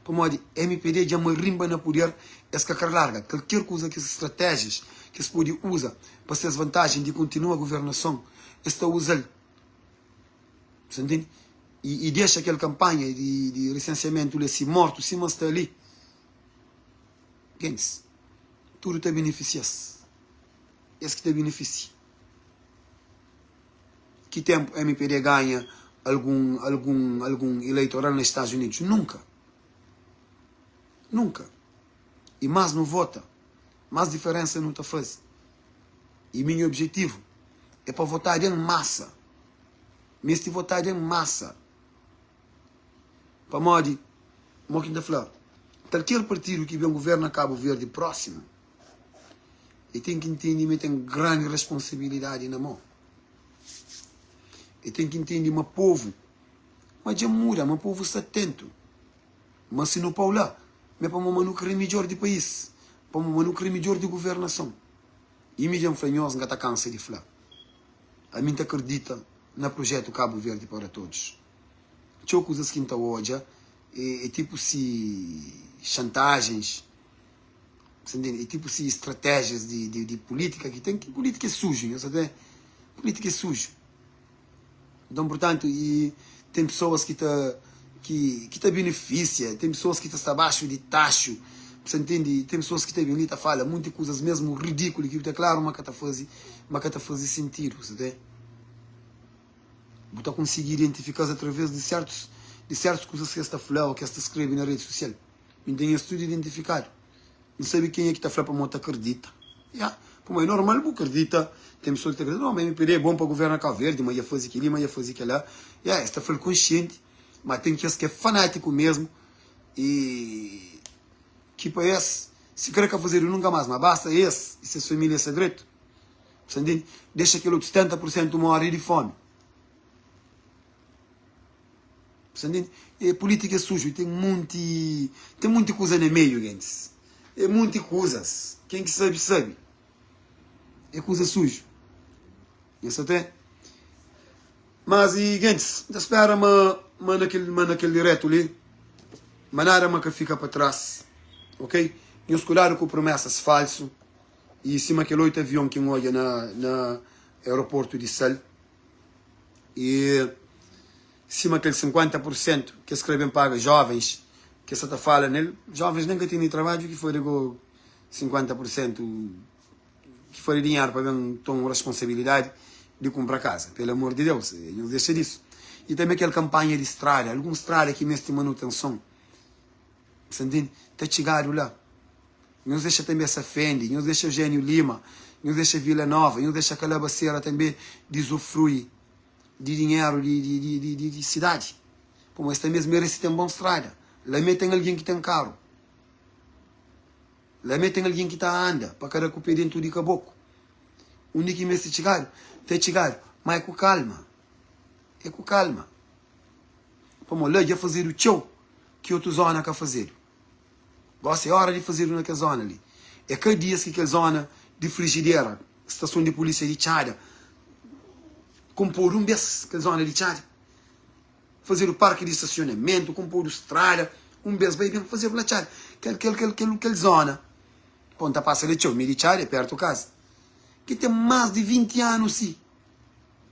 Pamodi mpd dja marinba na puder, es ka kre larga kalker kuza kes stratéjias ki es pode uza pa ses vantajen di kontinua guvernason, es ta uza-l. Sa ntende? I, i dexa kel kanpanha di, di risensiamentu li si mortu sima sta li. Gentis, tudu ta benefisia-s. Es ki ta benefisia. Ki tempu MPD ganha algun algun algun eleitoral na Estados Unidos? Nunka. Nunka. I mas nu vota, mas diferensa nu ta faze. I minha objetivu é pa votadu en masa. Meste votadu en masa. Pamodi, mo ki N ta fla, kalker partidu ki ben governa Kabu Verdi prósimu, e ten ki ntende ma e ten grandi responsabilidadi na mo. E ten ki ntende ma povu, ma dja muda, ma povu sta atentu, ma si nu pau la, ma é pamodi ma nu kre midjor di país, pamodi ma nu kre midjor di governason. I mi dja N fla nhos, N ka ta kansa di fla, ami N ta kridita na projetu Kabu Verdi para Todos. Txeu kuzas ki N ta odja é tipu si xantajens, sa ntende? É tipu si stratéjias di pulítika ki ten, ki pulítika é suju, nhos sa ten? Pulítika é suju. Nton, purtantu, i ten pesoas ki ta ki ta benefisia, ten pesoas ki ta sta baxu di taxu, sa ntende? Ten pesoas ki ta ben li ta fala munti kuzas mesmu ridikulu ki bu ta klaru ma ka ta faze ma ka ta faze sentidu, sa ten? Bu ta konsigi identifika-s atraves di sertus di sertus kuzas ki es ta fla ô ki es ta skrebe na redi sosial. Mi N ten es tudu identifikadu. N sabe kenha ki ta fla pamodi ta kridita. Ya, pamodi é normal bu kridita. Ten pesoa ki ta kridita, no, ma MPD é bon pa governa Kau Verdi, ma dja faze kel-li, ma dja faze kel-la. Ya, es ta fla-l konsienti, ma ten kes ki é fanátiku mesmu i ki pa es, si kre ka fazedu nunka más, ma basta es i ses família sta dretu. Bu sta ntende? Dexa kel otu 70 pur sentu móre di fómi. Bu sta ntende? E pulítika é suju, ten munti, ten munti kuza na meiu, gentis. É munti kuzas. Ken ki sabe, sabe. É kuza suju. Nhos sa ten? Mas e gentis, N ta spera ma ma na kel ma na kel diretu li, ma nada ma ka fika pa tras. Ok? Nhos kudadu ku promesas falsu. I sima kel oitu avion ki N odja na na aeroportu di Sal. I sima kel 50 pur sentu ki es kre ben paga jovens ki es sa ta fala nel, jovens nen ka tene trabadju ki fari go 50 pur sentu ki fari dinheru pa ben toma responsabilidadi di kunpra kaza. Pelu amor di Deus, nhos dexa disu. I tanbe kel kanpanha di strada, algun strada ki meste manutenson, sa ntende, ta txigadu la. Nhos dexa tanbe Safende, nhos dexa Eugénio Lima, nhos dexa Vila Nova, nhos dexa Kalabasera tanbe di usufrui di dinheru di sidadi. Pamodi es tanbe es merese ten bon strada. La mé ten algen ki ten karu. La mé ten algen ki ta anda pa ka da ku pé dentu di kaboku. Undi ki meste txigadu, ta txigadu, má é ku kalma. É ku kalma. Pamodi la dja fazedu txeu ki otu zóna ka fazedu. Gosi é óra di fazedu na kel zóna li. É ka dias ki kel zóna di frijidera, stason di pulísia di Txada, konpodu un bês, kel zóna di Txada. Fazedu parki di stasionamentu, konpodu strada, un bês bai ben fazedu na Txada. Kel, kel, kel, kel, kel zóna, pô, N ta pasa la txeu, mi di Txada é pértu kaza, ki ten más di 20 anu si.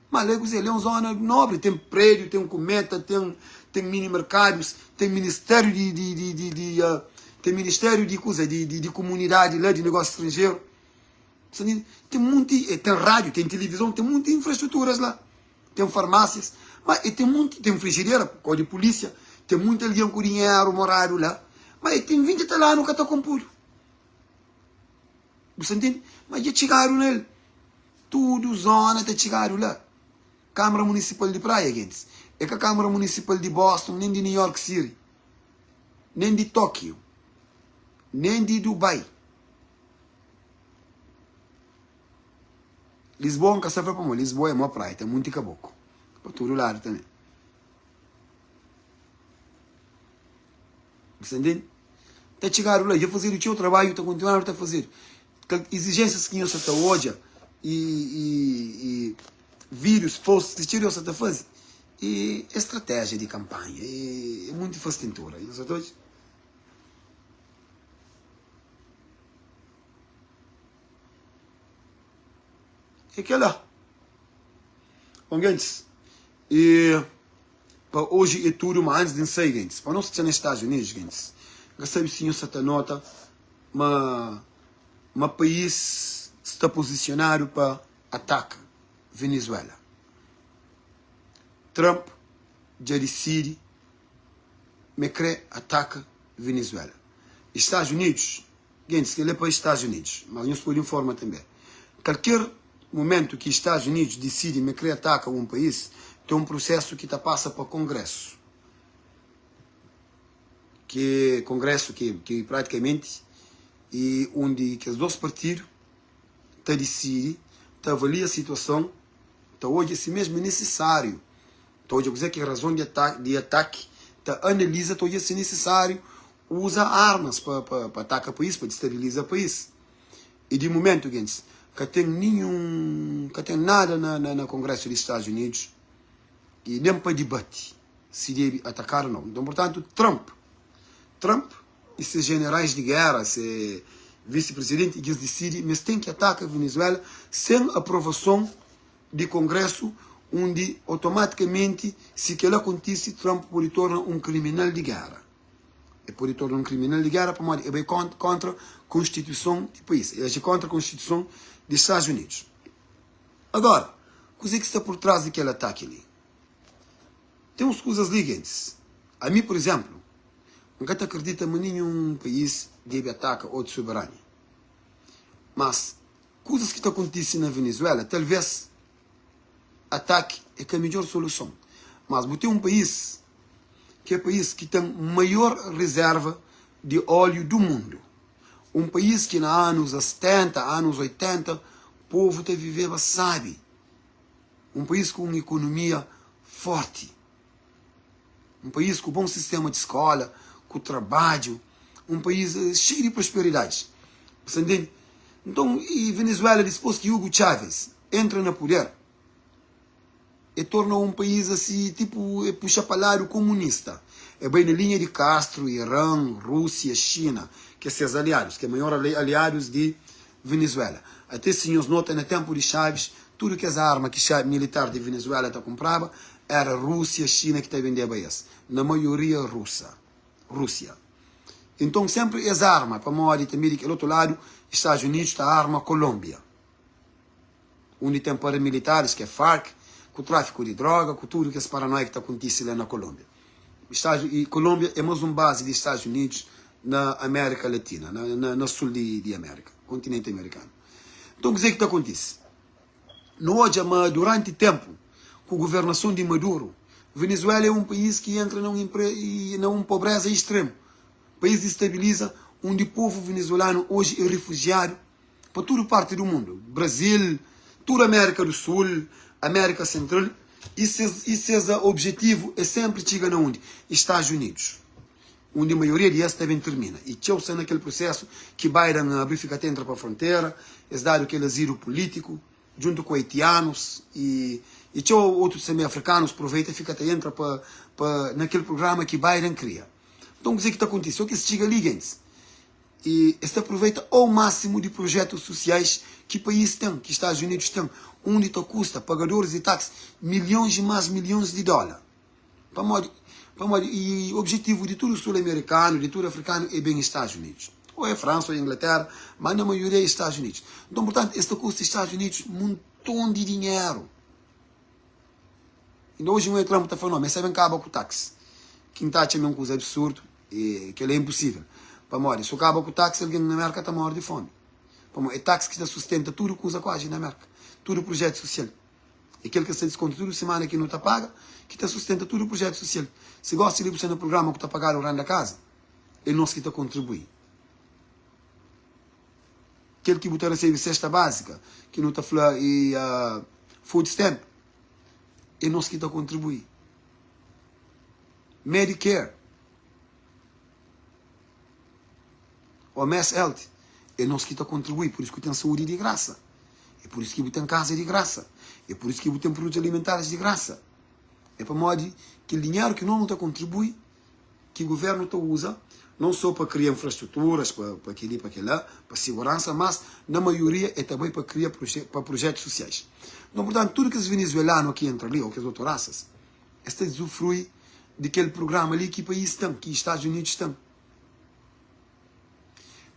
Ma la é kuzê? La é un zóna nobri, ten prédiu, ten kumeta, ten ten mini merkadus, ten ministériu di di di di di ten ministériu di kuza di di di kumunidadi la, di negósiu stranjeru. Sa ntende? Ten monti, e ten rádiu, ten tilivizon, ten monti infrastruturas la, ten farmásias, ma e ten monti, ten frijidera, kau di pulísia, ten monti algen ku dinheru moradu la, ma e ten 20 tal anu ka ta konpudu. Bu sta ntende? Ma dja txigadu na el. Tudu zona ta txigadu la. Kamara Munisipal di Praia, gentis, é ka Kamara Munisipal di Boston, nen di New York City, nen di Tokio, nen di Dubai. Lisboa N ka sta fla pamodi Lisboa é mó praia, ten munti kaboku pa tudu ladu tanbe. Bu sta ntende? Ta txigadu la, dja fazedu txeu trabadju, ta kontinuadu ta fazedu. Kel izijénsias ki nhos sa ta odja i, i, i vídius, posts ki txeu di nhos sa ta faze, e é stratéjia di kanpanha, e é monti fastintura. Nhos sa ta odja? É kel-la. Bon, gentis, e. Pa oji e tudu, ma antis di N sai, gentis, pa nos ki sta na Estados Unidos, gentis, N ka sabe si nhos sa ta nota ma ma país. sta pozisionadu pa ataka Venezuela. Trump dja disidi ma e kre ataka Venezuela. Estados Unidos, gentis, kel-li é pa Estados Unidos, mas nhos pode informa tanbe. Kalker mumentu ki Estados Unidos disidi ma e kre ataka un país, ten un prusesu ki ta pasa pa Kongresu. Ki é Kongresu ki ki pratikamenti e undi kes dos partidu ta disidi, ta avalia situason, ta odja si mesmu é nisisáriu, ta odja kuzê ki é razon di di ataki, ta analiza, ta odja si nisisáriu uza armas pa pa pa ataka país, pa distabiliza país. E di mumentu, gentis, ka ten ninhun, ka ten nada na na na Kongresu di Stadus Unidus e nen pa dibati si debe atakadu o nau. Nton, purtantu, Trump, Trump i se jenerais di géra, se visi-prizidenti, dja es disidi ma es ten ki ataka Venezuela sen aprovason di Kongrésu, undi otomatikamenti, si kel-la kontise, Trump pode torna un kriminal di géra. El pode torna un kriminal di géra pamodi el bai kóntra konstituison di país, el aji kóntra konstituison di Stadus Unidus. Agora, kuzê ki sta pur trás di kel ataki li? Ten uns kuzas li, gentis. Ami, pur izénplu, N ka ta kridita ma ninhun país debe ataka otu soberania. Mas, kuzas ki ta kontise na Venezuela, talvês ataki é ka midjór soluson. Mas bu ten un país ki é país ki ten maior rizérva di óliu du mundu. Un país ki na anus 70, anus 80, povu ta viveba sábi. Un país ku un ikonomia fórti. Un país ku bon sistema di skola, ku trabadju, un país xeiu di prosperidadi. Bu sta ntende? Nton, i Venezuela dispôs ki Hugo Chávez entra na puder, e torna un país asi, tipu, e puxa pa ladu komunista. E bai na linha di Castro, Iran, Rúsia, Xina, ki é ses aliadus, ki é maior aliadus di Venezuela. Até si nhos nota na tempu di Chaves, tudu kes arma ki militar di Venezuela ta kunpraba era Rúsia, Xina ki ta bendeba es, na maioria rusa, Rúsia. Inton sempri es arma, pamodi tanbe di kel otu ladu Estados Unidos ta arma Kolonbia, undi ten paramilitaris ki é FARC, ku trafiku di droga, ku tudu kes paranoia ki ta kontise la na Kolonbia. Estados, i Kolonbia é mas un bazi di Estados Unidos na Amérika Latina, na, na, na sul di, di Amérika, kontinenti amerikanu. Nton, kuzê ki ta kontise? Nu odja ma duranti ténpu ku guvernason di Maduro, Venezuela é un país ki entra na un, na un pobréza extremu. País distabiliza, undi povu venezuelanu oji é rifujiadu pa tudu parti du mundu, Brazil, tudu Amérika du Sul, Amérika Sentral, i ses, i ses objetivu é sénpri txiga na undi? Estados Unidos, undi maioria di es ta ben tirmina. I txeu sta na kel prusésu ki Biden abri fika ta entra pa frontera, es dadu kel azilu pulítiku, djuntu ku haitianus i, i txeu otus tanbê afrikanus pruveita fika ta entra pa, pa na kel prugrama ki Biden kria. Nton kuzê ki ta kontise? Sô ki es txiga li, gentis, I es ta aproveita ao máximo di projetos susiais ki país ten, ki Estados Unidos ten, undi ta kusta pagadoris di tax milhons i más milhons di dóla. Pamodi? Pamodi i objetivu di tudu sul-amerikanu, di tudu afrikanu é ben Estados Unidos. Ou é Fransa ou é Inglaterra, má na maioria é Estados Unidos. Nton, purtantu, es ta kusta Estados Unidos monton di dinheru. Inda oji un Trump ta fla no, ma es ta ben kaba ku tax. Ki N ta atxa ma é un kuza absurdu e kel-la é inpusível. Pamodi si bu kaba ku tax algen na Merka ta móre di fómi. Pamodi é tax ki ta sustenta tudu kuza kuazi na Merka, tudu prujétu susial. É kel ki es ta diskonta tudu simana ki nu ta paga ki ta sustenta tudu prujétu susial. Si gósi li bu sta na prugrama ku ta pagadu renda kaza, é nos ki ta kontribui. Kel ki bu ta resebe sesta bázika, ki nu ta fla e food stamp, é nos ki ta kontribui. Medicare ô Mass Health, é nos ki ta kontribui. Pur isu ki bu ten saúdi di grasa, é pur isu ki bu ten kaza di grasa, é pur isu ki bu ten produtus alimentaris di grasa. É pamodi kel dinheru ki nos nu ta kontribui ki governu ta uza non so pa kria infrastruturas, pa pa keli pa kela, pa siguransa, mas na maioria e ta bai pa kria pa projetus susiais. Nton, purtantu, tudu kes venezuelanu ki entra li, ou kes otu rasas, es ta usufrui di kel prugrama li ki país ten, ki Stadus Unidus ten.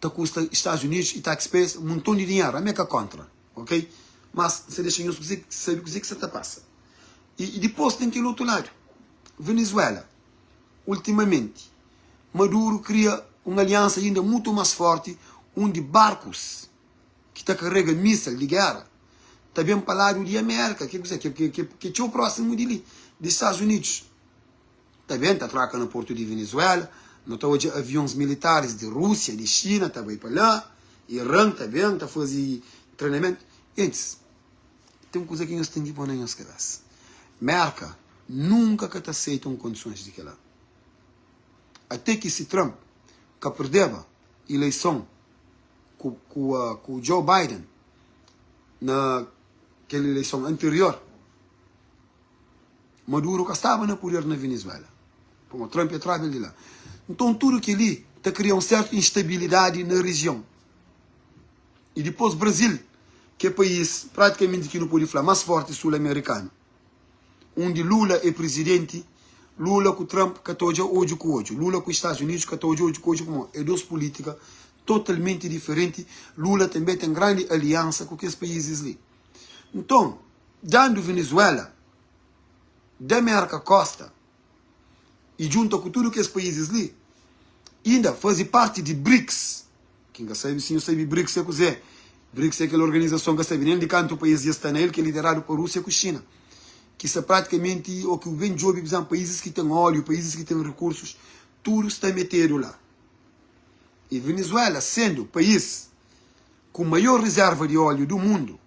Ta kusta Estados Unidos y taxpayers un monton di dinheru. Ami é ka kontra, ok? Mas N sta dexa nhos kuze, sabe kuze ki sta ta pasa. Y dipos ten kel otu ladu, Venezuela. Ultimamenti, Maduro kria un aliansa inda mutu mas forti undi barkus ki ta karega mísel di géra ta ben pa ladu di Amérika, ki é kuzê? Ki é txeu prósimu di li, di Stadus Unidus. Ta ben ta traka na portu di Venezuela, nu ta odja avions militaris di Rúsia, di Xina ta bai pa la, Iran ta ben ta faze trenamentu. Gentis, ten kuza ki nhos ten ki poi na nhos kabésa, Mérka nunka ka ta seita un kondisons di kel-la. Até ki si Trump ka perdeba ileison ku ku ku Joe Biden na kel ileison anterior, Maduro ka staba na puder na Venezuela, pamodi Trump é traba el di la. Nton tudu kel-li ta kria un sertu instabilidadi na rijion. I dipôs Brazil, ki é país pratikamenti ki nu pode fla más forti sul-amerikanu, undi Lula é prizidenti, Lula ku Trump ka ta odja odju ku odju, Lula ku Estados Unidos ka ta odja odju ku odju pamodi é dos pulítika totalmenti diferenti. Lula tanbê ten grandi aliansa ku kes paízis li. Nton, dandu Venezuela da Merka kosta i djunta ku tudu kes paízis li, inda faze parti di BRICS, ki N ka sabe si nhu sabe BRICS é kuzê. BRICS é kel organizason, N ka sabe nen di kantu país dja sta na el, ki é lideradu pa Rúsia ku Xina, ki sta pratikamenti, ô ki bu ben djobe, pur izénplu, paízis ki ten óliu, paízis ki ten rikursus, tudu sta metedu la. I Venezuela sendu país ku maior rizerva di óliu du mundu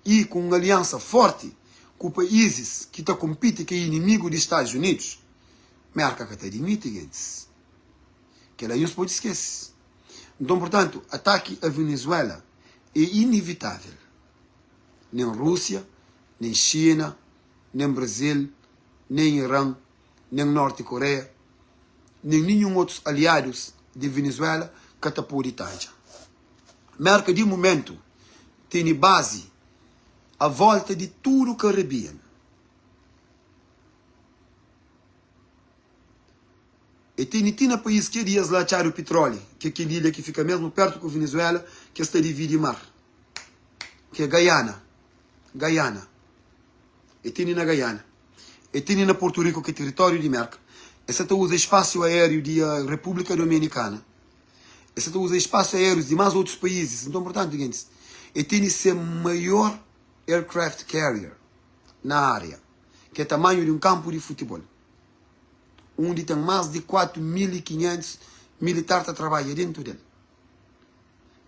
i ku un aliansa fórti ku paízis ki ta konpiti ki é inimigu di Stadus Unidus, Merka ka ta adimiti gentis. Kel-la nhos pode skese. Nton, purtantu, ataki a Venezuela é inivitável. Nen Rúsia, nen Xina, nen Brazil, nen Iran, nen Norti Korea, nen ninhun otus aliadus di Venezuela ka ta pode tadja. Merka di mumentu tene bazi a volta di tudu Caribbean. E tene ti na país ki é di es la atxadu pitróli, ki é kel ilha ki fika mésmu pértu ku Venezuela ki es ta dividi mar, ki é Gaiana, Guyana. E tene na Gaiana. E tene na Portu Riku, ki é tiritóriu di Merka. Es sa ta uza spásiu aériu di Repúblika Dominikana. Es sa ta uza spásiu aérius di más otus paízis. Nton, purtantu, gentis, e tene se maior aircraft carrier na ária, ki é tamanhu di un kanpu di futibol, undi ten más di 4.500 militar ta trabadja dentu del.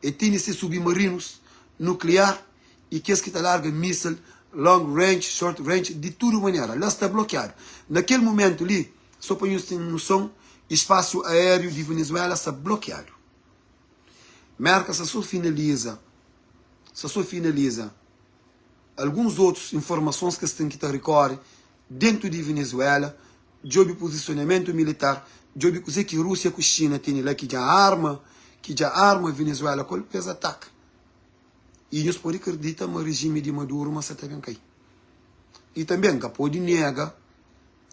E tene se submarinus nukliar i kes ki ta larga mísil long range, short range, di tudu manera. La sta blokiadu. Na kel mumentu li, so pa nhos ten noson, spasu aériu di Venezuela sta blokiadu. Merka sta so finaliza sta so finaliza alguns otus informasons ki es ten ki ta rikore dentu di Venezuela, djobe pozisionamentu militar, djobe kuzê ki Rúsia ku Xina tene la ki dja arma, ki dja arma Venezuela ku el pa es ataka. I nhos pode kridita ma rijimi di Maduro ma sa ta ben kai. I tanbe N ka pode nega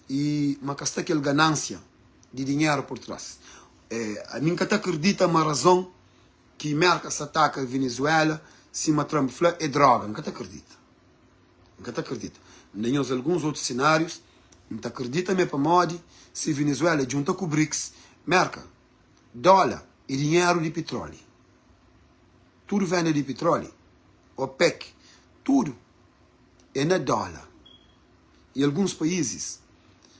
i ma ka sta kel ganansia di dinheru pur tras. Ami N ka ta kridita ma razon ki Merka sa ataka Venezuela sima Trump fla é droga. N ka ta kridita. N ka ta kridita. N da nhos alguns otus sinárius. N ta kridita ma é pamodi si Venezuela djunta ku BRICS, Merka, dóla é dinheru di pitróli. Tudu venda di pitróli, OPEC, tudu é na dóla. I alguns paízis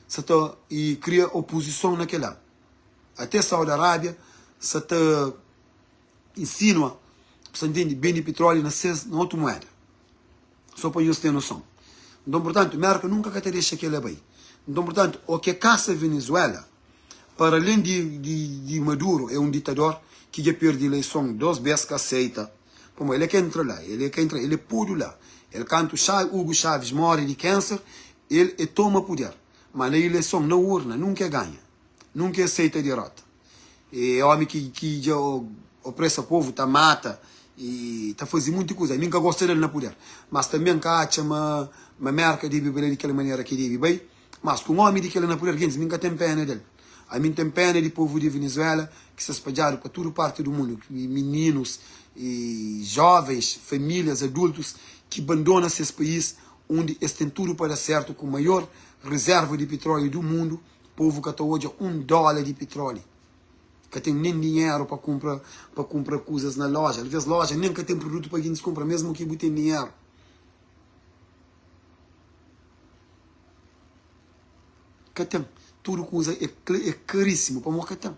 sa ta kria opozison na kel-la. Até Saudi Arábia sa ta insinua, bu sa ntende, bende pitróli na ses, na otu mueda. Só pa nhos ten noson. Nton, purtantu, Merka nunka ka ta dexa kel-la bai. Nton, purtantu, o ke kasa Venezuela, para alen di, di, di Maduro é un ditador ki dja perde ileison dos bes, ka seita, pamodi el é ka entra la, el é ka entra, el é podu la. El kantu Hugo Chávez more di kenser, el e toma puder. Ma na ileison, na urna, nunka e ganha. Nunka e seita derota. E omi ki ki dja opresa povu, ta mata i ta faze munti kuza. Ami N ka gosta del na puder, mas tanbe N ka atxa ma ma Merka debe bai la di kel manera ki debe bai. Mas ku un omi di kela na puder, gentis, mi N ka ten pena del. Ami N ten pena di povu di Venezuela ki sta spadjadu pa tudu parti du mundu, mininus, jovens, familias, adultus ki bandona ses país undi es ten tudu pa da sertu ku maior rizerva di pitróliu du mundu, povu ka ta odja un dóla di pitróliu. Ka ten nen dinheru pa kunpra pa kunpra kuzas na loja. Alvês loja nen ka ten produtu pa gentis kunpra mesmu ki bu ten dinheru. Ka ten. Tudu kuza é é karísimu pamodi ka ten.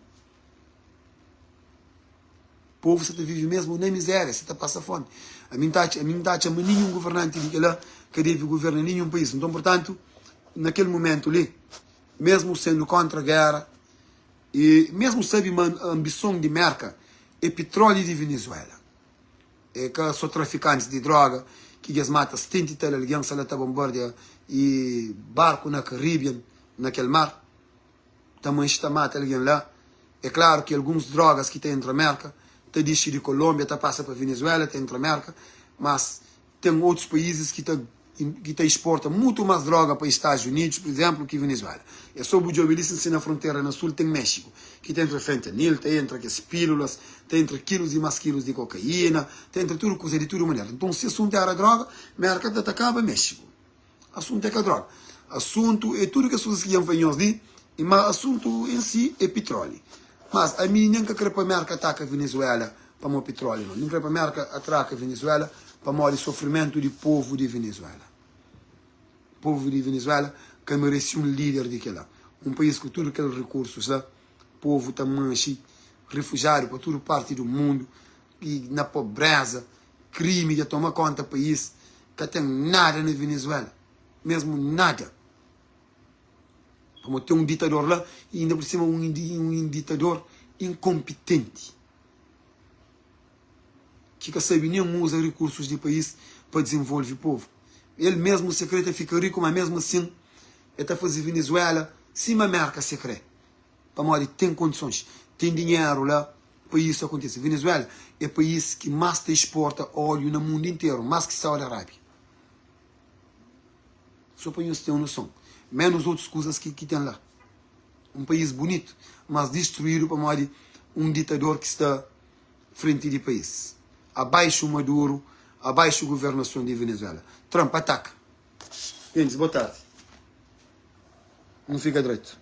Povu sa ta vive mesmu na mizéria, sa ta pasa fómi. Ami N ta atxa, ami N ta atxa ma ninhun governanti di kel-la ka debe governa ninhun país. Nton, purtantu, na kel mumentu li, mesmu sendu kóntra géra, i mesmu sabe ma anbison di Mérka é pitróli di Venezuela, é ka so trafikantis di droga ki dja es mata 70 i tal algen, sa la ta bonbardia i barku na Caribbean, na kel mar, ta manxe ta mata algen la. É klaru ki alguns drogas ki ta entra Mérka ta dixi di Kolonbia, ta pasa pa Venezuela, ta entra Mérka, mas Ten otus paízis ki ta ki ta exporta mutu mas droga pa Estados Unidos, pur izemplu, ki Venezuela. É so bu djobe li sin si na frontera na sul ten Méxiku, ki ta entra fentanil, ta entra kes pílulas, ta entra kilus i mas kilus di kokaína, ta entra tudu kuza di tudu manera. Nton, si asuntu era droga, Merka ta atakaba Méxiku. Asuntu é ka droga. Asuntu é tudu kes kuzas ki dja N fla nhos li, i ma asuntu en si é pitróli. Mas ami nen ka kre pa Merka ataka Venezuela pamo pitróli no. Nen kre pa Merka atraka Venezuela pamodi sofrimentu di povu di Venezuela. Povu di Venezuela ka meresi un lider di kela. Un país ku tudu kel rikursus la, povu ta manxi rifujiadu pa tudu parti di mundu i na pobreza, krimi dja toma konta país, ka ten nada na Venezuela, mesmu nada. Pamodi ten un ditador la i inda pur sima un ditador inkonpitenti ki ka sabe nen uza rikursus di país pa dizenvolve povu. El mesmu se kre ta fika riku, ma mesmu asin el ta faze Venezuela sima Merka se kre. Pamodi ten kondisons, ten dinheru la pa isu akontise. Venezuela é país ki más ta exporta óliu na mundu interu, más ki Saudi Arábia. Só pa nhos ten un noson. Ménus otus kuzas ki ki ten la. Un país bunitu, mas distruídu pamodi un ditador ki sta frenti di país. Abaixu Maduro, abaixu guvernason di Venezuela. Trump ataka. Gentis, boa tardi. Nu fika dretu.